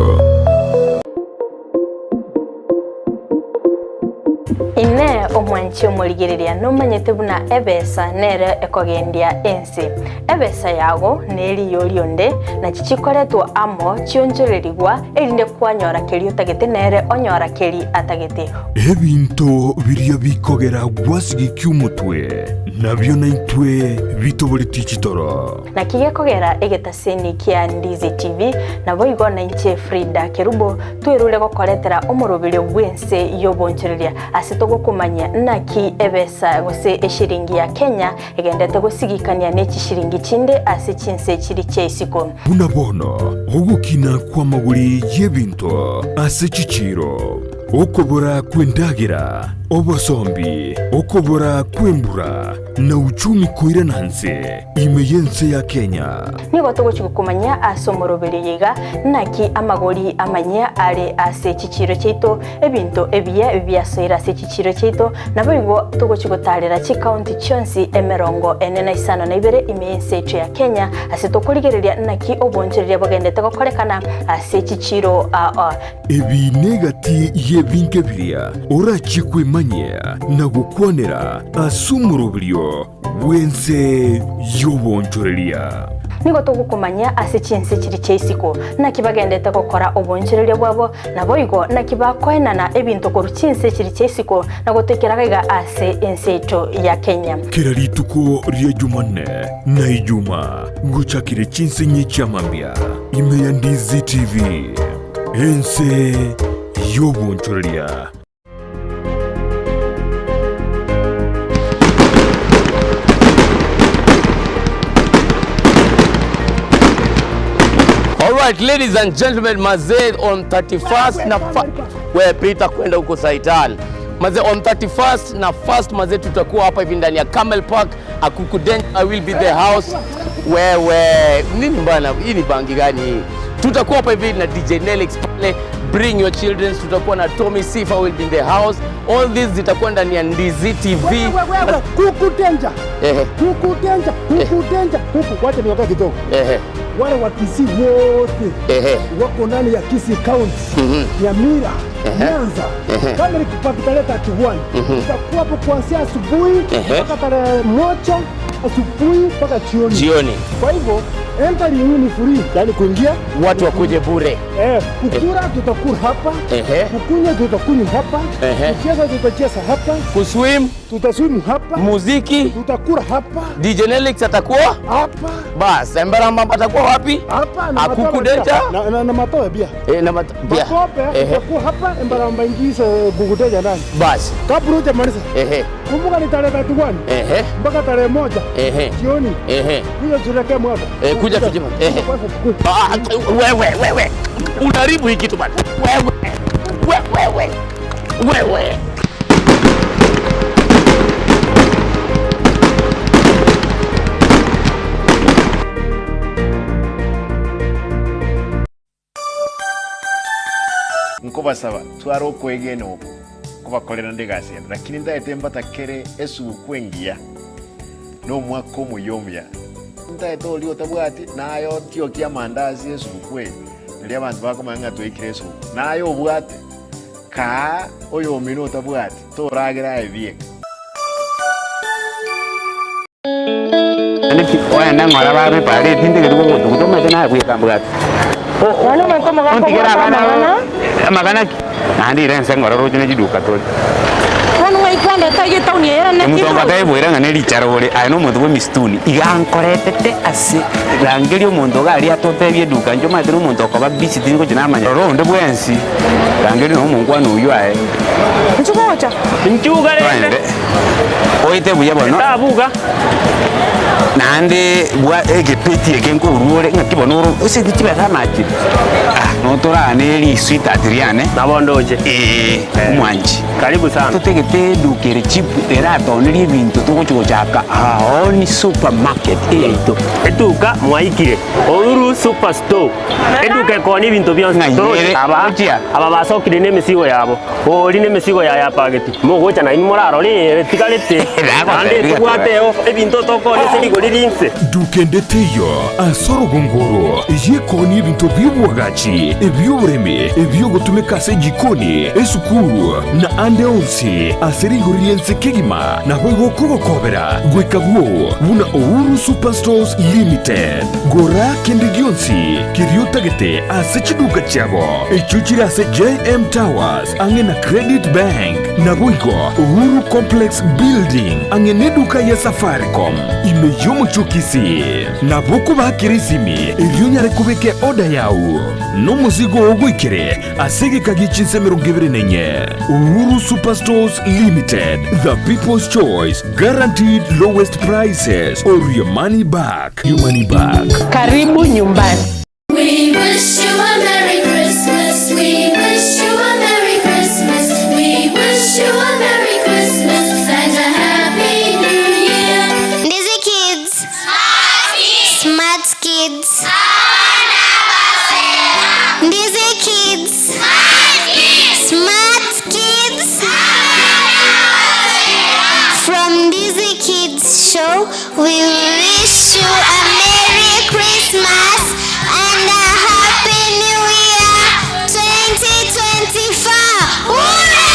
Inee, omwanchi omorigereria, nomanyete buna ebesa nere ekogendia ense? Ebesa yago neriyo rionde, nachi chikoretwa amo chionchorerigwa, erinde kwanyora keria otagete nere onyora keria atagete. Ebinto biria bikogera gwasigikia omotwe, nabio naintwe bitoboretie chitoro. Naki gekogera egetaseni kia Ndizi TV, naboigo nainche Frida Kerubo, twerure gokoretera omoroberio bw'ense y'obonchoreria ase togokomanyia naki ebesa gose eshiringi ya Kenya egendete gosigikania ne chishiringi chinde ase chinse chiri chia isiko. Buna bono ogokina kw'amagori y'ebinto ase chichiiro, okobora kw'endagera. Obosombi, okobora kw'embura, na uchumi koirana nse ime y'ense ya Kenya. Nigo togochia gokomanyia ase omoroberio oyo iga, naki amagori amanyia are ase chichiiro chiaito, ebinto ebiya biasoire ase chichiiro chiaito, naboigo togochia gotaarera chikaunti chionsi emerongo ene na isano na ibere ime y'ense yaito ya Kenya, ase tokorigereria naki obonchoreria bogendete gokorekana ase chichiiro ao. Ebi negati y'ebinto biria orachie kwemanyia na gokwanera ase omoroberio bw'ense y'obonchoreria. Nigo togokomanyia ase chinse chiria chia isiko, naki bagendete gokora obonchoreria bwabo, naboigo naki bakoenana ebinto korwa chinse chiria chia isiko na gotoikera gaiga ase ense yaito ya Kenya. Kera rituko ria Jumanne na Ijuma ngochakire chinse inye chi'amambia ime ya Ndizi TV, ense y'obonchoreria. Alright, ladies and gentlemen, mazee on 31st na fa we Peter kwenda huko Saitan. Mazee on 31st na first mazee tutakuwa hapa hivi ndani ya Camel Park, Akuku Den, I will be the house. Wewe nini bana, hii ni bangi gani hii? Tutakuwa hapa hivi na DJ Nelix pale, bring your children. Tutakuwa na Tommy Sifa will be in the house. All this zitakuwa ndani ya Ndizi TV. Kuku danger. Ehe. Kuku danger, kuku danger, kuku. Wacha niongee kidogo. Ehe. Wale wa Kisii wote Ehe. wako ndani ya Kisii County, Nyamira, Ehe. Nyanza, Ehe. kama ni tarehe 31 tutakuwa hapo kuanzia asubuhi mpaka tarehe 1 asubuhi mpaka jioni. Jioni. Kwa hivyo entry hii ni free, yani kuingia Watu wakuje bure. Eh, kukura tutakula hapa, Ehe. kukunywa tutakunywa hapa, Ehe. kucheza tutacheza hapa, Kuswim tutaswim hapa, muziki tutakula hapa, DJ Nelix atakuwa hapa. Bas, Embarambamba atakuwa wapi? Hapa na Akuku matope Danger. pia. Na, na, na matope pia. Eh, na mat pia. Matope Ehe. tutakuwa hapa, Embarambamba ingize kukuteja ndani. Bas. Kabla hujamaliza. Ehe. Kumbuka ni tarehe 31 Ehe. mpaka tarehe 1 Ehe. jioni. Ehe. Kuja turekee mwaka. Eh, kuja tujima. Ehe. Ah, wewe wewe. Unaharibu hii kitu bana. Wewe. Wewe. Wewe. Nkobasaba tware okwegena oko nkobakorera nde egasi ende, lakini ntaete mbatakere esuguku engiya na omwaka omuya omuya. Ntaete oria otabwati naye otiokie amandazi esuguku eye, nario abanto bakomanya ng'a twaikire esuguku. Naye obwate, kaa oyomino otabwati, toragera aye bieka. Oende ng'ora babe pare tintegeti gogotuguta omanyete naye bweka mbwate. Ontigere abana aba amagana ki? Naende ira ense ng'ora roche ne chiduka tore. Omonto ataebwera ng'a ne richara ore, aye nomonto bwa emisituni. Iga ankoretete ase rangeria omonto iga aria atotebie eduka inche omanyete nomonto okoba busy tingochia namanya. Rora onde bwensi, rangeria na omonkwana oyio aye. Toende. Oete buya bono. Naende bwa egepeti eke nkorua ore ng'aki bono oro oseti chibesa amachire ah notorane risweetheart riane Nabo ndoche. Ee omwanchi. Karibu sana. Totegete eduka ere cheap eratonerie ebinto togochi gochaka aoni supermarket eyaito. Eduka mwaikire Uhuru super store eduka ekoonia ebinto bionsi Ng'ai Toroche ere? aba Gochia? aba basokire na emesigo yabo ori na emesigo yaye apageti mogocha nainwe morarore ere etigarete naende tobwate eofa ebinto tokoonia ase rigori rinse. Duka ende teiyo ase orogongo oro ey'ekoonia ebinto bi'oboagachi, ebi'oboremi, ebi'ogotumeka ase ejikoni, esukuru, na ande onsi ase rigori ri'ense kegima, naboigo okogokobera goika bwoo buna Uhuru Superstores Limited. Gora kende gionsi keria otagete ase chiduka chiabo, echio chire ase JM Towers ang'e na Credit Bank, naboigo Uhuru Complex Building ang'e neduka ya Safaricom ime y'omochie o Kisii. Nabo okobaakera esimi erio onyare kobeka eoda yao, nomozigo oo ogoikere ase egeka gie chinsa 24. Uhuru Superstores Limited, the people's choice, guaranteed lowest prices or your money back. Your money back. Karibu nyumbani. We wish you a Merry Christmas. We wish you a Merry Christmas. We wish you a Merry We wish you a Merry Christmas and a Happy New Year 2024. Hooray!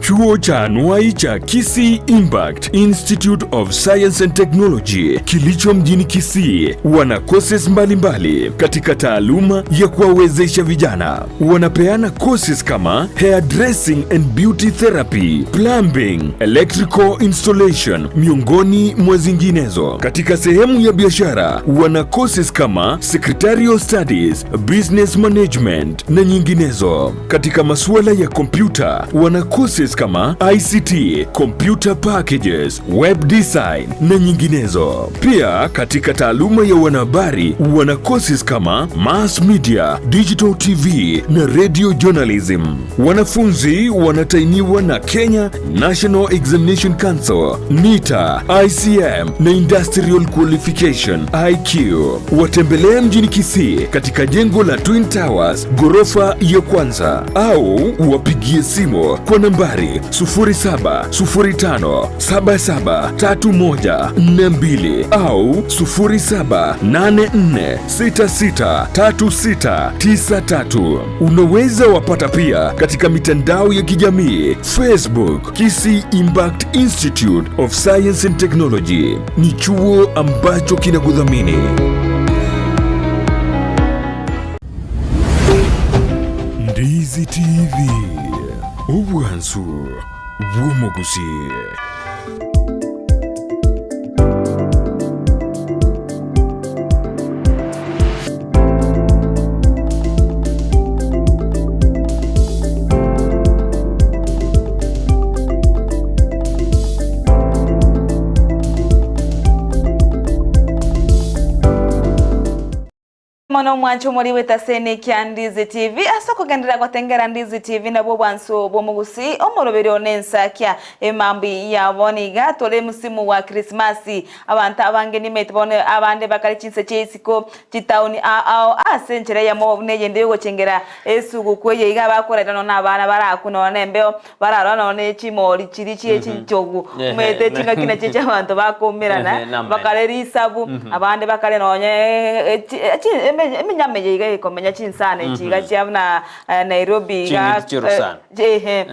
Chuo cha anuai cha Kisii Impact Institute of Science and Technology kilicho mjini Kisii wana courses mbalimbali katika taaluma ya kuwawezesha vijana. Wanapeana courses kama hairdressing and beauty therapy, plumbing, electrical installation miongoni mwa zinginezo. Katika sehemu ya biashara wana courses kama secretarial studies, business management na nyinginezo. Katika masuala ya kompyuta wana courses kama ICT, computer packages, web design na nyinginezo. Pia katika taaluma ya wanahabari wana courses kama mass media, digital TV na radio journalism. Wanafunzi wanatainiwa na Kenya National Examination Council, NITA, ICM na Industrial Qualification IQ. Watembelee mjini Kisii katika jengo la Twin Towers ghorofa ya kwanza au wapigie simu kwa nambari 0705773142 au 0784663693. Unaweza wapata pia katika mitandao ya kijamii Facebook, Kisii Impact Institute of Science and Technology. Ni chuo ambacho kinakudhamini. Ndizi TV, obwansu bw'omogusi. Mono omwancho omori bw'etaseni kia Ndizi TV ase okogenderera gotengera Ndizi TV nabwo obwanso bw'omogusii omoroberio na ensakia emambi ya bono iga tore musimu wa Krismasi abanto abange nimete bono abande bakare chinse chia isiko chitauni ao ao ase enchera eyemo buna eyende yogochengera esuguku eye iga bakoraira nonya na abana barakwe nonya na embeo bararora nonya na echimori chiria chie chinchogu omanyete chingaki nachio chia abanto bakoumerana bakare risabu abande bakare nonya eminyama eye iga ekomenya chinsana echi iga chia buna Nairobi iga Ching'iti chia orosana. ehe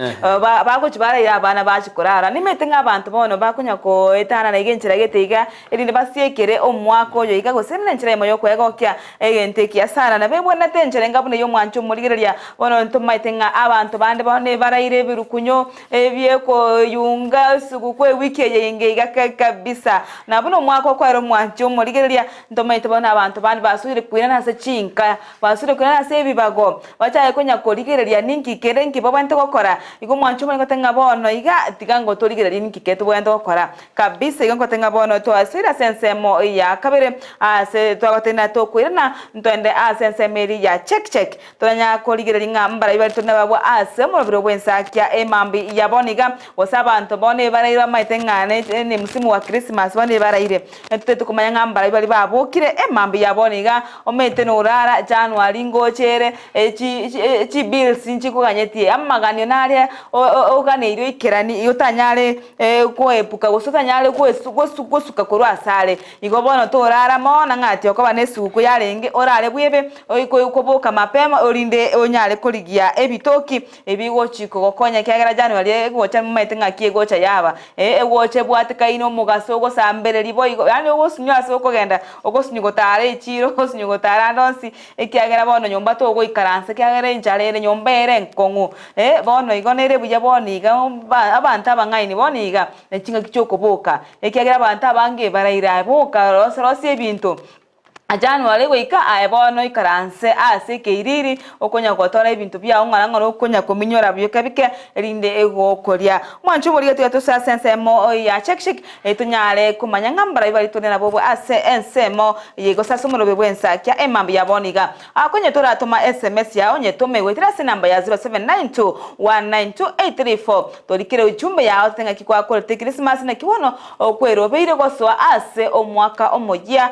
bagochi baraira abana bachi korara nimanyete ng'a abanto bono bakonya koetanana iga enchera gete iga erinde basiekere omwaka oyo iga gose buna enchera eyemo ya okoegokia egento ekiya sana. Nabo ebwenerete enchera enga buna eyio omwancho omorigereria bono ntomaete ng'a abanto bande bono ebaraire ebirukunyo ebiekoyunga esuguku ewiki eye inga iga kabisa. Na buna omwaka okoera omwancho omorigereria ntomaete bono abanto bande basoire koirana ase chinka, basoire koirana ase ebibago, bachake konya korigereria ninki kere nki babwenerete gokora. Igo omwancho omorenge goteba ng'a bono iga tiga ngo torigererie ninki kere tobwenerete gokora kabisa. Igo ngoteba ng'a bono twasoire ase ensemo ya kabere ase twagoteba tokoirana ntoende ase ensemo eria ya check check toranya korigereria ng'a mbarai bare tore nababwo ase omorobero bw'ensakia emambia ya bono iga gose abanto bono ebaraire bamaete ng'a ne msimu wa Christmas bono ebaraire Ntotete komanya ng'a mbarai baria babokire emambia ya bono iga omanyete norara January ngocha ere chibills nchikoganyetie amaganio nare oganeire oikerani otanyare koepuka gose otanyare gosuka korwa asare. Igo bono torara mono ng'a ati okoba nesuguku yarenge orare bwebe koboka mapema orinde onyare korigia ebitoki ebigochi kogokonya ekiagera January egocha momanyete ng'aki egocha yaba, eh, egocha ebwatekaine omogaso ogosambereria boigo, yaani ogosinywa ase okogenda, ogosinywa gotara echiro, ogosinywa gotara ande onsi, ekiagera bono nyomba togoikaransa ekiagera enchara ere nyomba ere enkong'u, eh, bono igo nere buya bono iga ba abanto abang'aini bono iga, ne chingaki chiokoboka, ekiagera abanto abange baraire aye boka rosa rosia ebinto. January goika aye bono ikaranse ase ekeiriri, okonya gotora ebinto biao ng'ora ng'ora okonya kominyora bioka bike, erinde egokoria. Mwanche oboria tiga tose ase ensemo ya check check, tonyare komanya ng'a mbarai baria tore nabobwo ase ensemo eye gose ase omorobe bw'ensakia emambia ya bono iga. Akonye toratoma sms yao nyetome goetera ase enamba ya 0792192834 torikere ujumbe yao totebe ng'aki gwakorete ekrisimasi naki bono okwerobeire gosoa ase omwaka omoyia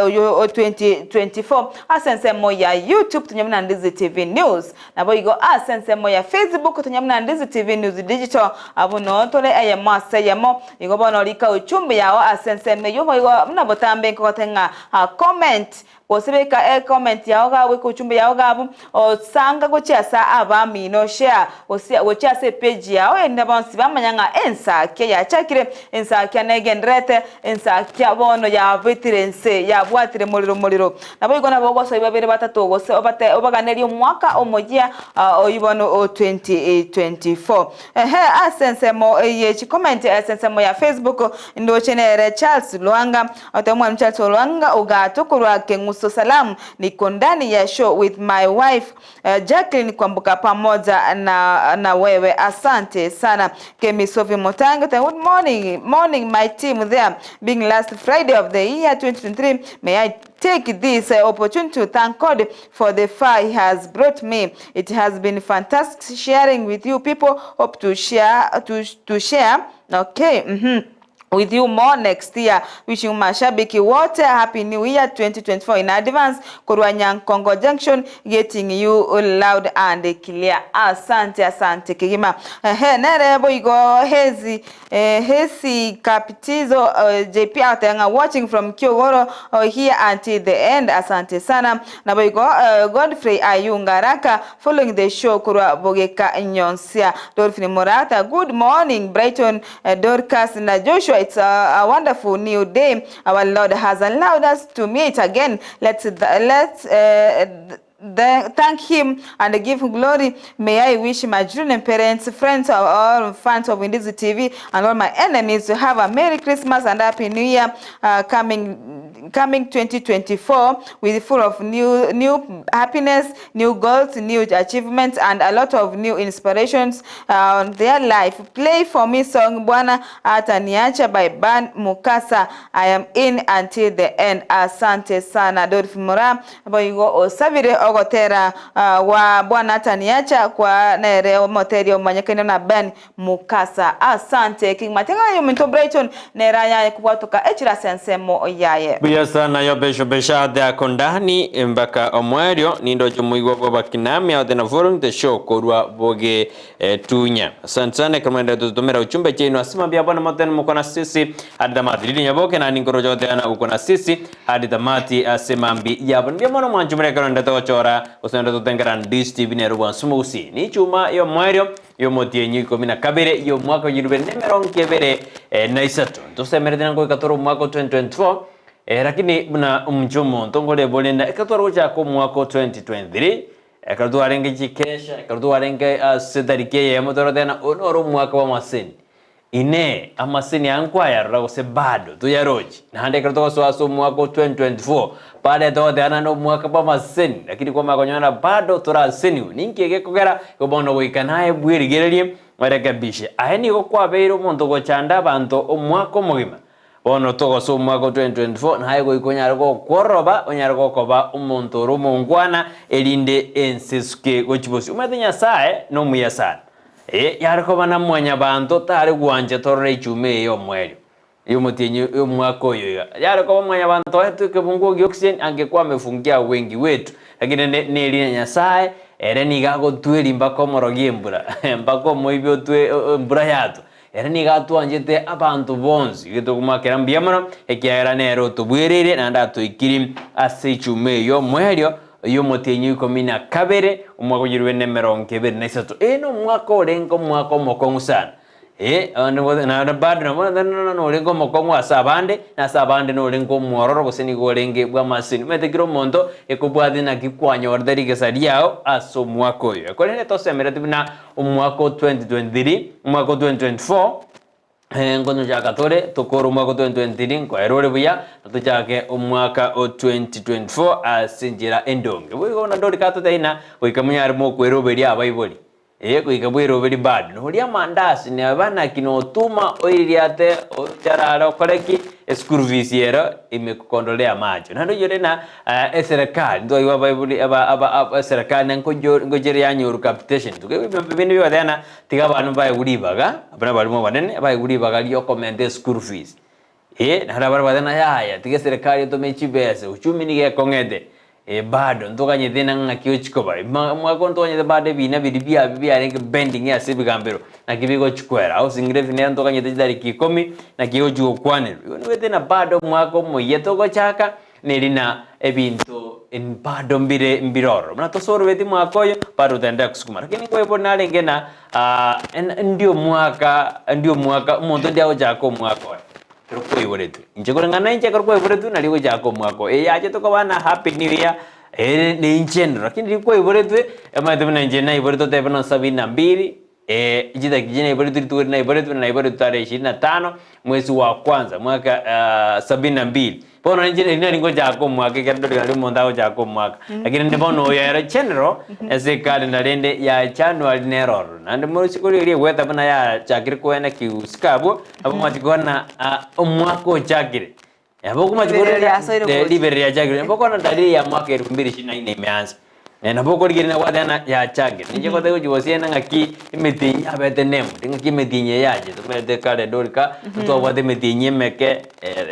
oyo. o 2024 ase ensemo ya YouTube tonya buna Ndizi TV News. Naboigo ase ensemo ya Facebook tonya buna Ndizi TV News Digital. Abwo noo tore eyemo ase eyemo. Igo bono rika uchumbe yao ase ensemo eyio boigo buna botambe nkogote ng'a comment Gose beka ecomment yao iga beka uchumbe yao iga abwo, osanga gochia ase abamino, share gose gochia ase epage yao erinde bonsi bamanya ng'a ensakia yachakire, ensakia negendererete, ensakia bono yabetire ense, yabwatire morero morero. Naboigo nabo ogosoa babere batato gose obate obaganerie omwaka omoyia oyio bono o 2024. Ehe ase ensemo ye chicomment ase ensemo ya Facebook ndoche nere Charles Lwanga Oteba Mwalimu Charles Olwanga ogaatwa korwa Keng'uso Salamu niko ndani ya show with my wife Jacqueline Kwamboka pamoja na na wewe asante sana Kemi Sophie Mutangi oteba good morning morning my team there being last Friday of the year 2023 may I take this opportunity to thank God for the far he has brought me it has been fantastic sharing with you people hope to share to, to share okay mm-hmm. with you more next year wishing mashabiki wote happy new year 2024 in advance korwa Nyankongo Junction getting you loud and clear asante asante kegima ehe nere boigo hezi eh, hesi kapitizo uh, JP agoteba ng'a watching from Kiogoro uh, here until the end asante sana naboigo uh, Godfrey Ayunga Raka following the show korwa Bogeka Nyonsia Dolphin Morata good morning Brighton Dorcas na Joshua it's a, a wonderful new day our Lord has allowed us to meet again let's let's uh, the, thank him and give him glory may I wish my children parents friends all fans of Indizi TV and all my enemies to have a Merry Christmas and Happy New Year uh, coming coming 2024 with full of new new happiness new goals new achievements and a lot of new inspirations uh, on their life play for me song Bwana Hataniacha by Ban Mukasa I am in until the end asante sana Dorothy Mura boigo osabire ogotera uh, wa Bwana Hataniacha kwa nere omoteri omanyekene na Ben Mukasa asante King Matenga yominto Brighton nera yaye kubwatoka echirase ensemo yaye Buya sana yo besho beshade ako ndani mpaka omwerio nindoche muigwa bwa bakinami out na following the show korwa boge eh, tunya asante sana kama ndio tutumira uchumbe chenu asima bia bwana motene muko na sisi hadi tamati lili nyaboke na ningoro jote ana uko na sisi hadi tamati asema mbi yabo ndio mono mwanchumire kana ndio tochora usenda tutengera ndis tv ne ruwa sumusi ni chuma yo mwerio yo motienyi 12 yo mwaka yirube nemero nkebere eh, na isato tusemerete nango ikatoro mwaka 2024 Eh, lakini buna omuche omonto nkoreba orenda ekero gochaka omwaka o 2023 ekero twarenge chikesha ekero twarenge ase etariki eyemo toroteba oyo noro omwaka bwa amaseni inee amaseni aya nkwayarora gose bado toyarochi naende ekero togosoa ase omwaka o 2024 baadaye togoteba naende omwaka bwa amaseni lakini kwamanya konyora bado toraseniwe ninki egekogera igo bono goika naye bwerigererie orekebishe aye nigo kwabeire omonto gochanda abanto omwaka omogima Bono togosoa omwaka o 2024, naye goika onyare gokworoba, onyare gokoba omonto ore omongwana, erinde ense esuke gochia bosio. Omanyete Nyasae nomuya sana. Ee, yare koba na mwanyabanto tare gwancha torore echuma eye y'omoerio y'omotienyi y'omwaka oyo iga. Yare koba mwanyabanto oetwe ekebunguo gia oxygen angekwa amefungia wengi wetu. Lakini ne nerina Nyasae, ere nigo agotweria mpaka omorogi embura, mpaka omoibi otwe embura yatwa. Ere nigo atwanchete abanto bonsi, igo tokomoakera mbuya mono, ekiagera nere otobwereire naende atoikirie ase echuma eye y'omoerio y'omotienyi o ikomi na kabere, omwaka o chilifu bibere na emerongo ebere na isato. Eye nomwaka orenge omwaka omokong'u sana. Eh, naende bado nabo norenge omokong'u ase abande, na ase abande norenge omwororo gose nigo orenge bw'amasini. Omanyete kera omonto ekobwatia naki kwanyorete rigesa riao ase omwaka oyo. Korende tosemeretie buna Omwaka o 2023, omwaka o 2024, eh, nkonochaka tore tokore omwaka o 2023 nkoera ore buya, tochake omwaka o 2024 ase enchera endonge. Boigo buna Dorika atotebia ng'a goika monyare mokweroberia abaibori, eh, goika bweroberie bado. Noria amandasi neba naki notuma oiririate ocharare okore ki, eschool fees ero imekukondolea amacho. Naende oyore na Eserekari, ntwaigwa abaibori aba aba aba eserekari na nkojo ngochere yanyoru capitation. Tokaigwa ebinto binde bigotebi ng'a tiga abana baegwe ribaga, abana abarimo abanene, baegwe ribaga ria okomenta eschool fees. Eh, naende abare bagoteba ng'a yaya, tiga eserekari etome chibesa, uchumi nigo ekong'ete, eh bado ntoganyete na ng'aki ochikoba. Ma omwaka oyo ntoganyete bado ebina biria biabe biarenge pending ase ebigambero, naki bigochi koera. Housing levy nero ntoganyete chitariki ikomi, naki egochi gokwanerwa. Igo nigo na bado omwaka omoyia togochaka, neri na ebinto bado mbire mbire ororo. Buna tosorobeti mwaka oyo, bado tutaendelea kusukuma. Lakini nkoebori narenge na ndi omwaka ndi omwaka omonto ndi agochaka omwaka oye ekero kwaiboretwe. Inche koreng'ana na inche ekero kwaiboretwe nari ogochaka omwaka oyo. Eye yachete koba na happy new year ere ne inche lakini riria kwaiboretwe, omanyete buna inche naiboretwe otebe buna sabini na mbili. Chidakika echi naiboretwe rituko riria naiboretwe, naiboretwe tarehe ishirini na tano mwezi wa kwanza mwaka sabini na mbili. Bono inche eri nari ngochaka omwaka ekero ndorire nari omonto agochaka omwaka. Lakini rende bono oyo ere general ase ekalenda rende ya January nere ororo. Naende morisiko riria egweta buna yachakire koena kihusika abwo, nabo mwachia kobona omwaka ochakire. Nabo okomachi Riberera korora riasoire gocha. riberera riachakire. Nabo okona dalili ya mwaka elfu mbili ishirini na nne imeanza. Nabo okorigereria na gwateba ng'a yachakire. Ninche goteba gochia gosiena ng'aki emetienyi yabete named, ng'aki emetienyi eye yachete. Omanyete kare Dorika, ntwabwate emetienyi emeke,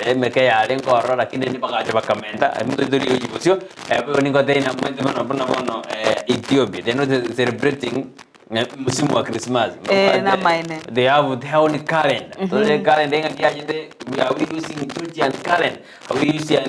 emeke yarenge ororo lakini rende bagacha bakamenta, intwe tori gochia bosio, boigo ningotebia ng'a omanyete bono buna bono Ethiopia, they are not celebrating Msimu wa Krismasi. Eh, namaene. They have their own calendar. Mm -hmm. So calendar ing'aki yachete are we using Julian calendar? Are we using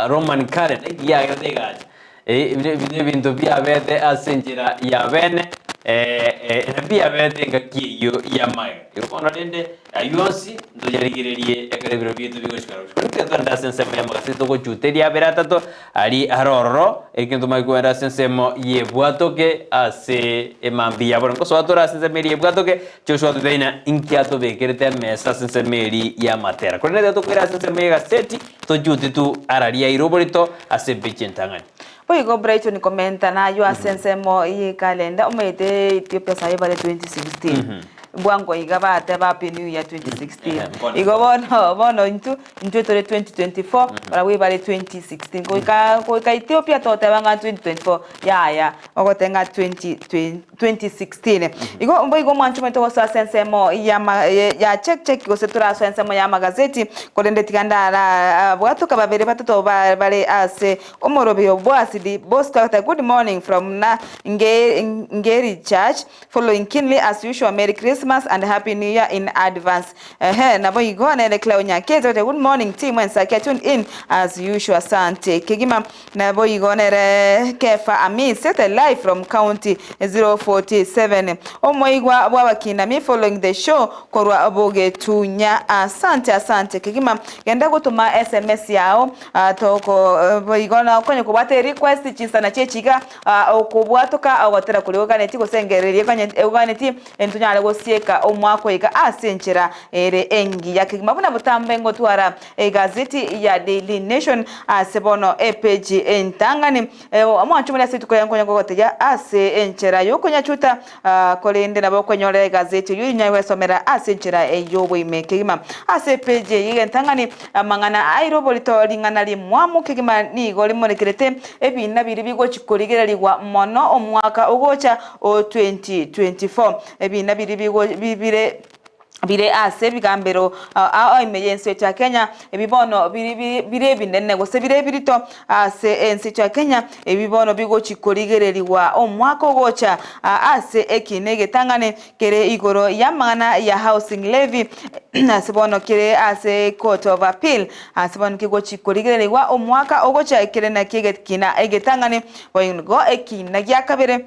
Roman calendar? Eki yagerete egacha. Eh, ebire ebire ebinto biabete ase enchera ya bene eh, eh, na biabete engaki eyio ya magega. Igo bono rende ayio onsi ntoyarigererie ekero ebiro biaito bigochika roche. Korende twende ase ensemo y'amagaseti togochuteria abere atato Aria are ororo, ekero ntomanye kogenda ase ensemo y'ebwatoke ase emambia ya bono. Nkosoa tore ase ensemo eria y'ebwatoke, Joshua atotebia ng'a inki atobekerete emesa ase ensemo eria y'amatera. Korende ekero tokoira ase ensemo y'egaseti, tochute tu ara riaire oborito ase epeji entang'ani. Boigo Brighton komenta naywo ase ensemo y'ekalenda omanyete Ethiopia sayi bare 2016 bwango iga bateba happy new year 2016 igo bono bono intwe Intwe tore 2024, barabwo ebare 2016. Goika goika Ethiopia toteba ng'a 2024, yaya, ogoteba ng'a 20 2016. Igo mboigo omwancho omonto gosoa ase ensemo y'ama ya check check gose torasoe ensemo y'amagazeti, korende tiga ndara bwatoka babere batato ba bare ase omorobio bw'asidi Bosco agoteba good morning from na nge Ngeri church, following keenly as usual Merry Christmas and Happy New Year in advance. Ehe naboigo nere Cleo Nyakete ote good morning team Ensakia tune in as usual asante kegima naboigo nere Kefa Amis ote live from county 047 omoigwa bw'abakinami following the show korwa Bogetunya asante asante kegima genda gotoma sms yao toko boigo nokonye kobwate request chinsana chiechiga okobwatoka ogotera koria oganetie gose engereria oganetie Ntonyare gosieka omwaka oika ase enchera ere engiya kegima buna botambe ngotwara egazeti ya Daily Nation ase bono epeji entang'ani. Omwancho more ase rituko ria nkonya gogotegia ase enchera yokonyachuta korende nabo okwenyorera egazeti eyio inyare gwesomera ase enchera y'oboime kegima. Ase epeji eye entang'ani amang'ana aire oborito ring'ana rimwamu kegima nigo rimorekerete ebina biria bigochi korigererigwa mono omwaka ogocha O 2024. Ebi nabiri bire bire ase ebigambero ao ime y'ense yaito ya Kenya, ebi bono biri bire ebinene gose bire ebirito ase ense yaito ya Kenya, ebi bono bigochi korigererigwa omwaka ogocha ase ekina egetang'ani kere igoro y'amang'ana ya housing levy ase bono kere ase court of appeal ase bono kegochi korigererigwa omwaka ogocha kere nakio egekina egetang'ani Boigo ekiina gia kabere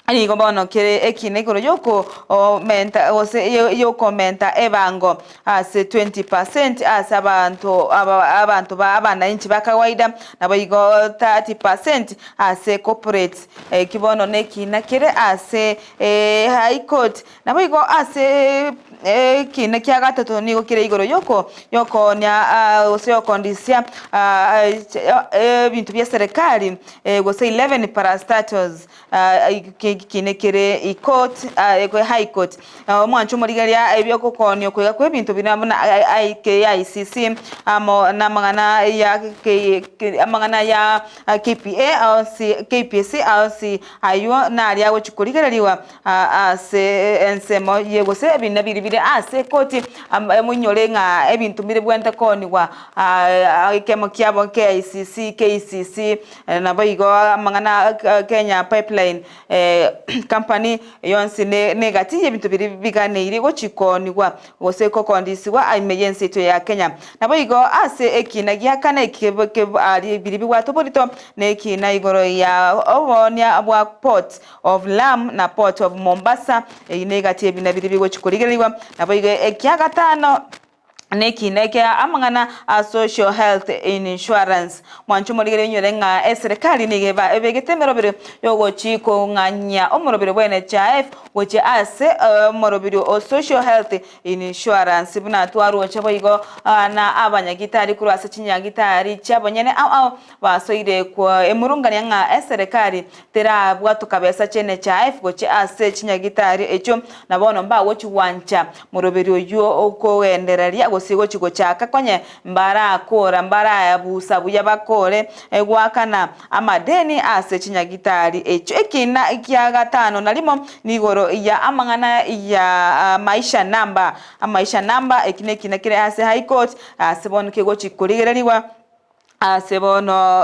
nigo bono kere ekiina igoro y'okomenta gose y'okomenta ebango ase 20% ase abanto abanto ba abananchi ba kawaida, naboigo 30% ase corporates. Eki bono nekiina kere ase High Court. Naboigo ase ekiina kia gatato nigo kere igoro y'oko y'okoonia gose y'okondisia ebinto bia serikali gose 11 parastatals. nekine kere Court High Court. Omwancho omorigereria ebi'ogokoonio koiga kw'ebinto bire buna KICC amo namang'ana ya amang'ana ya KPA onsi KPC onsi aywo naria agochia korigererigwa ase ensemo ye gose ebina biria bire ase ekoti moinyore ng'a ebinto mbire bibwenerete koonigwa ekemo kiabo KICC, KCC naboigo amang'ana Kenya Pipeline Company yonsi negati y'ebinto biria biganeirie gochia koonigwa gose gokondisigwa ime y'ense yaito ya Kenya. Naboigo ase ekiina gia kane aria biria bibwate oborito na ekiina igoro ya oboonia bwa Port of Lamu na Port of Mombasa, eyio negati y'ebina biria bigochia korigererigwa. Naboigo ekia gatano nekiina ekia amang'ana a Social Health Insurance. Mwanche omorigereria oinyore ng'a eserekari nigo eba ebegete emerobero yogochi kong'anyia omorobero bwa NHIF gochia ase omoroberio o Social Health Insurance buna twaroche boigo na abanyagitari korwa ase chinyagitari chiabonyene ao ao Basoire kwemurungania ng'a eserekari terabwatoka besa chi'NHIF gochia ase chinyagitari echio, na bono mbagochi gwancha moroberi oyio okogendereria gose gochi gochaka konye mbarakora mbarabusa buya bakore goakana amadeni ase chinyagitari echio. Ekina kia gatano na rimo nigoro ya amang'ana ya maisha namba amaisha namba eki nekina kere ase High Court ase bono kegochi korigererigwa. Ase bono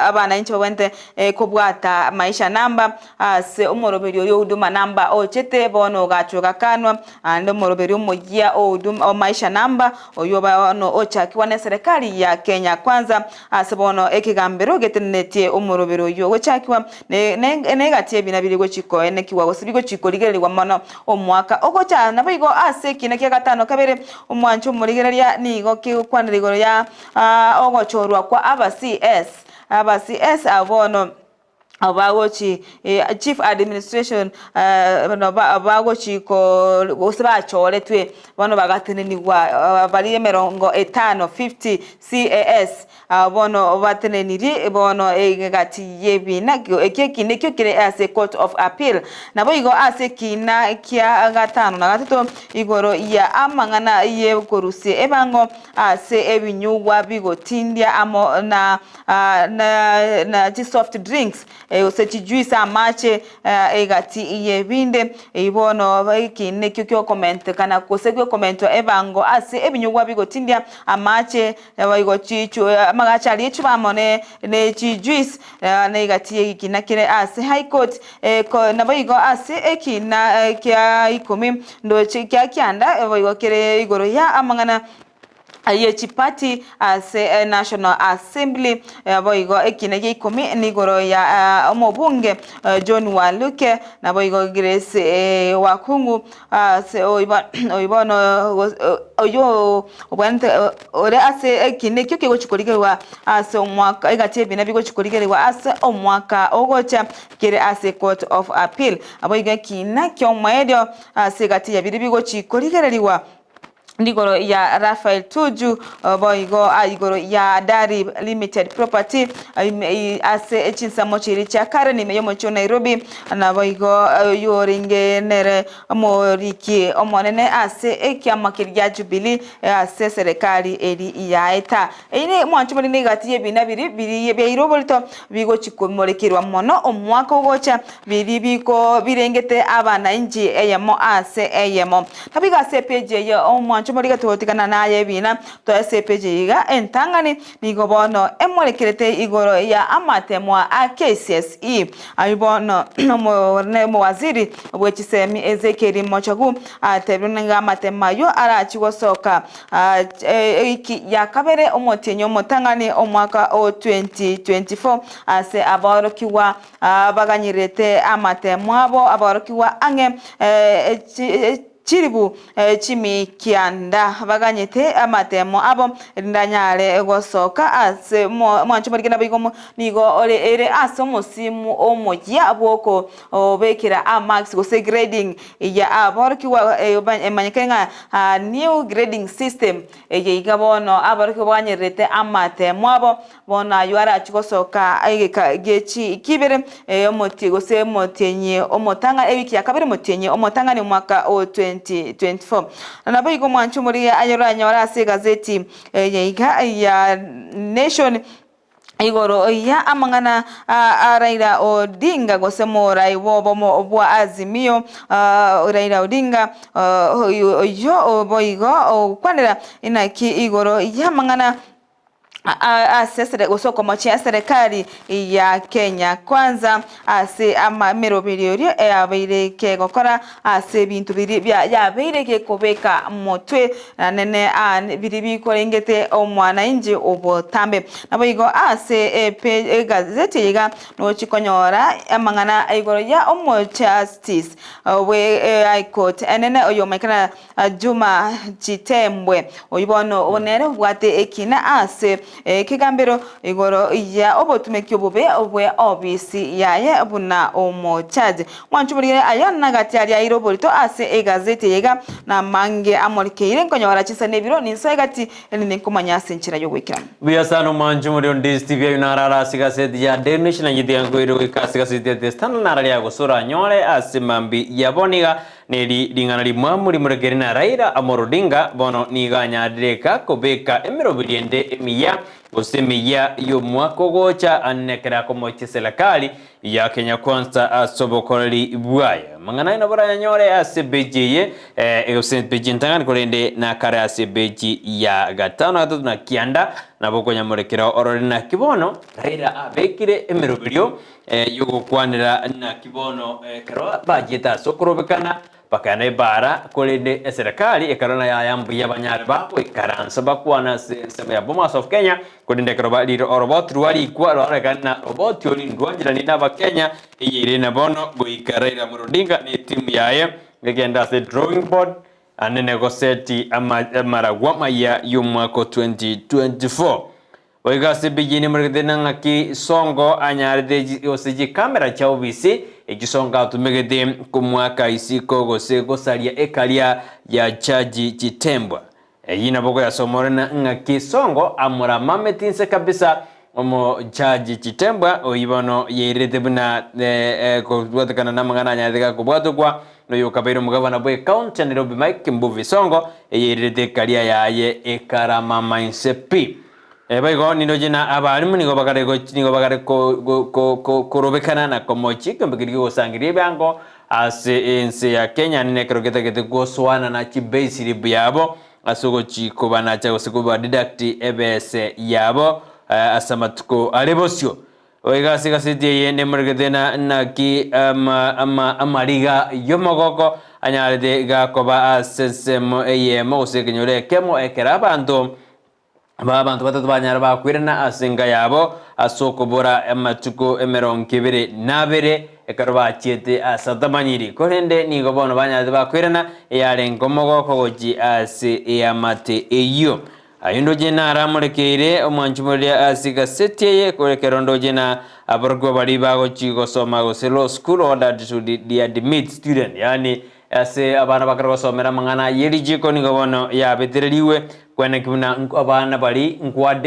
abanainchi babwenerete kobwata maisha namba ase omoroberi oria o huduma namba ochete bono ogachwa ogakanwa, naende omoroberi omoyia o huduma o maisha namba oywo bono ochakigwa na eserekari ya Kenya Kwanza ase bono ekegambero getenenetie omoroberi oywo ogochakigwa ne egati y'ebina biria gochi koenekigwa gose bigochi korigererigwa mono omwaka ogocha. Naboigo ase ekina kia gatano kabere Omwancho omorigereria nigo kegokwanera igoro ya ogochorwa kwa aba CS, aba CS abwo bono bagochi Chief Administration bono bagochi gose bachoretwe bono bagatenenigwa baria emerongo etano, 50 CAS. Aba bono batenenirie bono egati y'ebiina ekio ekiina ekio kere ase Court of Appeal. Naboigo ase ekiina kia gatano na gatato igoro ya amang'ana y'okorusia ebango ase ebinyugwa bigotindia amo na na chisoft drinks gose chijuice amache egati y'ebinde. Eyio bono ekiina ekio giokomentekana gose giokomentwa ebango ase ebinyugwa bigotindia amache Naboigo amagacho aria echuba amo ne chijuice na egati y'ekina kere ase High Court. Naboigo ase ekina kia ikomi ndoche kia kianda boigo kere igoro ya amang'ana ye chiparty ase National Assembly. Boigo ekina gia ikomi nigoro ya omobunge John Waluke naboigo Grace Wakhungu Ase oyio bono oyio obwenerete ore ase ekina ekio kegochia korigerigwa ase omwaka egati y'ebina bigochia korigerigwa ase omwaka ogocha kere ase court of appeal. Naboigo ekina ki'omoerio ase egati ya biria bigochia korigererigwa Nigoro ya Raphael Tuju, boigo igoro ya Dari Limited Property ase chinsemo chiria chia Karen ime y'omochie o Nairobi, naboigo oyio orenge nere omoriki omonene ase ekiama keria gia Jubilee ase eserekari eri yaeta. Eyio nemwancho more negati y'ebina biria biria biairwe oborito bigochi komorekerwa mono omwaka ogocha biria biko birengete abanainchi eyemo ase eyemo. Naboigo ase epeji eye omwancho more togotigana naye ebina toe ase epeji eye iga entang'ani nigo bono emorekerete igoro ya amatemwa a KCSE. Ayio bono omowaziri bwe chisemi Ezekiel Machogu atebire ng'a amatemo ayio arachi gosoka Ewiki ya kabere omotienyi omotang'ani omwaka o 2024 ase aborokigwa baganyerete amatemo abo aborokigwa ang'e. Chilifu chimikianda baganyete amatemo abo, erinde anyare gosoka ase omwancho morike naboigo nigo ore ere ase omosimu omoyia bw'okobekera amarks gose grading ya aborokigwa emanyekane ng'a new grading system eye iga bono aborokigwa baganyererete amatemo abo Bono ayio arachie gosoka egeka gie chiiki ibere, omotie gose omotienyi omotang'ani, ewiki ya kabere omotienyi omotang'ani omwaka o 2024. Na naboigo omwancho omoria aye oranyore ase egazeti eye iga ya Nation igoro ya amang'ana a Raila Odinga gose morai bw'obomo bwa Azimio Raila Odinga oyio boigo ogokwanera inaki igoro y'amang'ana ase gose okomochia eserekari ya Kenya Kwanza ase emeroberio eria yabeire kegokora ase ebinto biria yabeire gekobeka motwe nene biria bikorengete omwananchi obotambe. Naboigo ase egazeti eye iga nochi konyora amang'ana igoro ya omojustice bwe High Court enene oyomaikana Juma Chitembwe, oyio bono nere obwate ekina ase ekegambero igoro ya obotumeki obobe bwe obisi yaye buna omochaji. Mwanche omorigere aye nagati aria aire oborito ase egazeti eye iga namange amorikeire nkonyora chinsa na ebiro ninsoe gati erinde nkomanye ase enchera y'ogoikeranu. Buya sana omwanche omori onde Steve ayu narara ase gaseti ya Daily Nation nanyete nkoire goika ase gaseti ya The Standard narari agosora anyore ase mambi yabo niga Neri ring'ana rimwamu rimorekere na Raila Amolo Odinga bono nigo anyarire eka kobeka emeroberi ende emiya gose emiya y'omwaka ogocha ane ekero akomochia serikali ya Kenya Kwanza ase obokoreri bwaye. Amang'ana aya nabo orayanyore ase epeji eye gose epeji entang'ani korende nakare ase epeji ya gatano na gatato na kianda nabo okonyamorekera orore naki bono Raila abekire emeroberio Y'ogokwanera naki bono ekero bachiete ase okorobekana, bakaenda ebaara, korende eserekari ekarora na yaya mbuya banyare bagoikaransa bakwane ase ensemo ya Bomas of Kenya, korende ekero barire oroboti rwarikwa rwarorekana na roboti ori ndwancheranire na abakenya, eyeire na bono goika Raila Amolo Odinga na etimu yaye egende ase drawing board anene goseti amaragwa maya y'omwaka o 2024. Goika ase ebigini moregete na ng'aki Songo anyarete gose chikamera chia obisi echio Songo atumegete komoaka isiko gose gosaria ekaria ya Jaji Chitembwa. Eyio nabo koyasoma ore na ng'aki Songo amoramameti inse kabisa omo Jaji Chitembwa oyio bono yairerete buna kobwatekana namang'ana anyarete gakobwatokwa noyokabeire omogabana bwe county ya Nairobi Mike Mbuvi Songo eyairerete ekaria yaye ekaramama inse pi. Boigo nindoche na abalimu nigo bagare nigo bagare korobekana na komochia ekeombe keria kiogosangereria ebiango ase ense ya Kenya nene ekero getagete gosoana na chipayslip yabo ase ogochi kobanacha gose koba deduct ebese yabo ase amatuko are bosio. Goika ase egaseti eye nemoregete na naki amariga y'omogoko anyarete gakoba ase ensemo eyemo gose ekenyoro ekemo ekero abanto Aba abanto batato banyare bakwirana ase enka yabo ase okobora amatuko emerongo ebere na abere, ekero bachiete ase atamanyiri. Korende nigo bono banyarete bakwirana, eyarenge omogoko gochia ase eamate eyio. Ayio ndoche naramorekeire omwanchi moria ase egaseti eye, kore ekero ndoche na aborokigwa baria bagochia gosoma gose law school ordered to readmit student, yaani Ase abana bakare gosomera amang'ana ye richiiko nigo bono yabetererigwe kweneki buna abana baria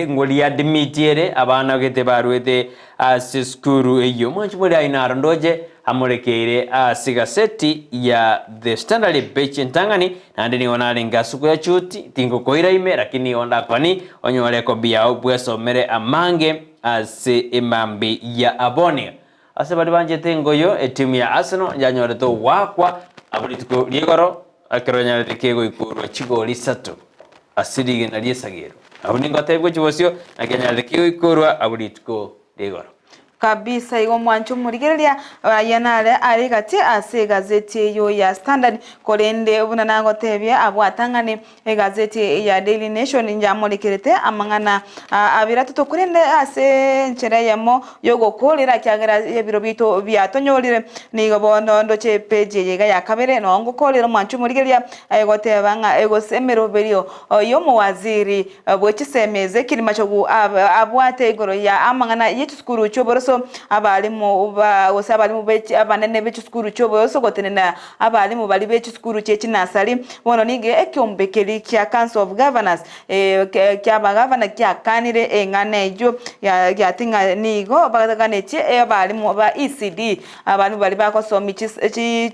nkoriadimiti ere abana gete barwete ase esukuru eyio. Mwanchi moria aino aro ndoche amorekeire ase egaseti ya The Standard page entang'ani naende nigo narenge ase okoyachuti tingokoira ime lakini nigo ndakwani onyore ekobi yao bwesomere amange ase emambi ya aboni. Ase baria banchete engoyo, etimu ya Arsenal yanyorete ogoakwa abwo rituko ri'igoro ekero yanyarete kegoikorwa chigori isato ase rigena ri'esagero. Abwo ningotebie gochia bosio naki yanyarete kegoikorwa abwo rituko ri'igoro. Kabisa igo mwanche omorigereria aye nare are gati ase egazeti eyio ya Standard korende buna nagotebia abwatang'ani egazeti ya Daily Nation nyamorekerete amang'ana abere atato korende ase enchera eyemo yogokoorera ekiagera ebiro biaito biatonyorire nigo bono ndoche epeji eye iga ya kabere noo ngokoorera omwanche omorigereria egoteba ng'a gose emeroberio y'omowaziri bwe chisemi Ezekiel Machogu abwate igoro ya amang'ana ye chisukuru chi'oboroso, abalimu ba gose abalimu be abanene be chisukuru chi'oboroso gotenena abalimu baria be chisukuru chie chinasari. Bono nigo ekeombe keria kia Council of Governors kia abagavana kiakanire eng'ana eyio giati ng'a nigo baganetie abalimu ba ECD abalimu baria bagosomia chi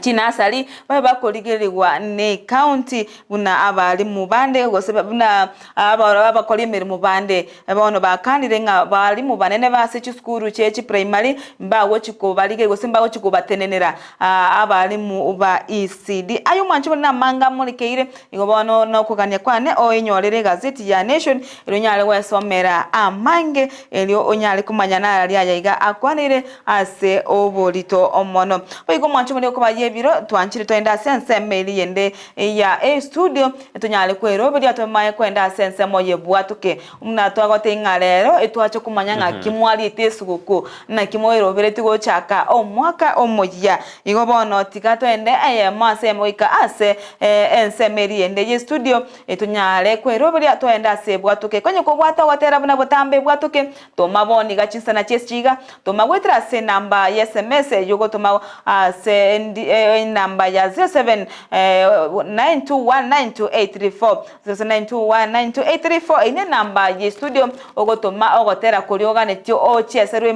chinasari babe bakorigerigwa necounty buna abalimu bande gose buna abakori emeremo bande. Bono bakanire ng'a abalimu banene base chisukuru chie chiprimary mbagochi kobarigeria gose mbagochi kobatenenera abalimu ba ECD. Aye omwanchi bore namanga amorekeire, igo bono nokogania kwane oenyorere egazeti ya Nation erio onyare gwesomera amange erio onyare komanya nararia aya iga akwaneire ase oborito mono. Boigo omwancho omonene okoba y'ebiro twanchire toende ase ensemo eria yende ya estudio tonyare kweroberia tomaye kwenda ase ensemo y'ebwatoke. Buna twagotebia ng'a rero etwache komanya ng'aki mwariete esuguku, naki mweroberetie gochaka omwaka omoyia. Igo bono tiga toende eyemo ase eyemo goika ase ensemo eria yende y'estudio etonyare kweroberia toende ase ebwatoke. Konye kobwate ogotera buna botambe ebwatoke Toma bono iga chinsana chi'echiga iga, toma goetera ase enamba ya sms eyio ogotoma ase enamba ya 0792192834, 0792192834, eyio nenamba ye studio ogotoma ogotera koria oganetie ochieserwe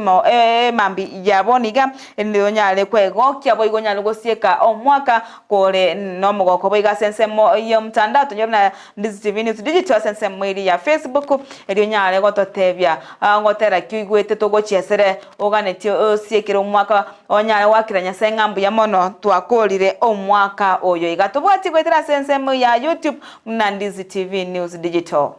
emambi ya bono iga erinde onyare kwegokia boigo onyare gosieka omwaka kore nomogoko boigo ase ensemo y'omotandao tonyore buna Ndizi TV News Digital ase ensemo eria ya Facebook, erio onyare gototebia ngotera ki oigwete togochiesere oganetie osiekere omwaka onyare goakera Nyasae ng'a mbuya mono twakorire omwaka oyo iga. Tobwati goetera ase ensemo ya YouTube buna Ndizi TV News Digital.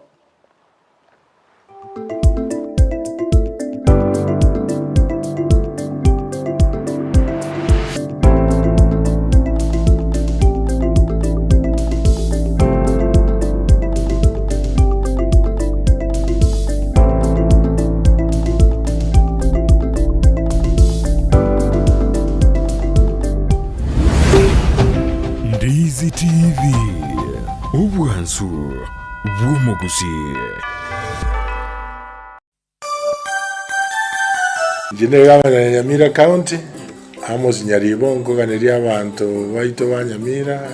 Ndizi TV, obwansu bw'omogusii. Inche negavana ya Nyamira County, Amos Nyaribo, nkoganeria abanto baito ba Nyamira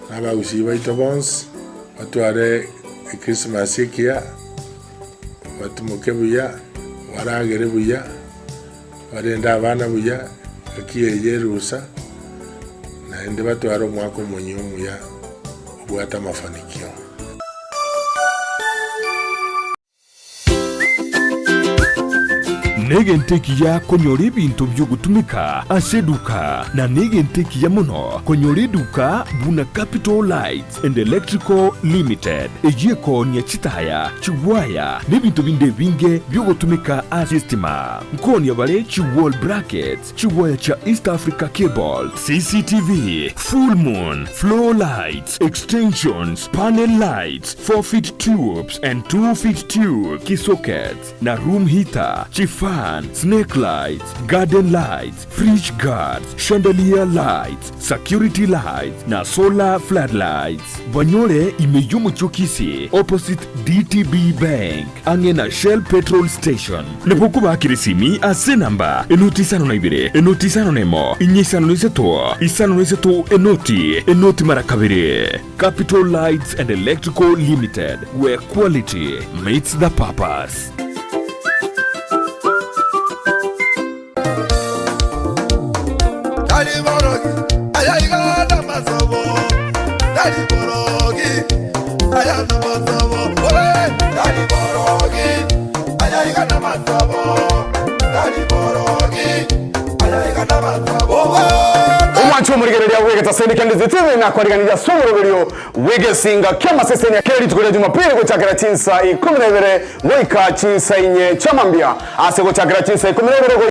na abagusii baito bonsi batware echristmas ekiya, batimoke buya, baragere buya, barende abana buya, engaki eye erusa, naende batware omwaka omonyia omuya obwate amafanikio. Negento ekiya konyora ebinto bi'ogotumeka ase eduka, na negento ekiya mono konyora eduka buna Capital Lights and Electrical Limited, eyio ekoonia chitaya, chigwaya, na ebinto binde ebinge bi'ogotumeka ase estima. Nkoonia bare chi wall brackets, chigwaya chia East Africa Cable, CCTV, full moon, floor lights, extensions, panel lights, 4 feet tubes and 2 feet tube, key sockets, na room heater, chifan, snake lights, garden lights, fridge guards, chandelier lights, security lights, na solar floodlights. Banyore ime y'omochie o Kisii opposite DTB Bank ang'e na Shell petrol station. Nabo okobakera esimi ase enamba enoti isano na ibere, enoti isano na emo, inya isano na isato, isano na isato, enoti, enoti mara kabere. Capital Lights and Electrical Limited, where quality meets the purpose. Tari borogi, aya iga namasobo. Tari borogi, aya namasobo. Ore, tari borogi, aya iga namasobo. Tari borogi, aya iga namasobo. Omwanchi omorigereria bw'egetaseni kia Ndizi TV nakwariganirie ase omoroberio bw'egesinga ki'amasesenia kera rituko ria Jumapili gochakera chinsa ikomi na ibere goika chinsa inye chia mambia ase gochakera chinsa ikomi na ibere goika.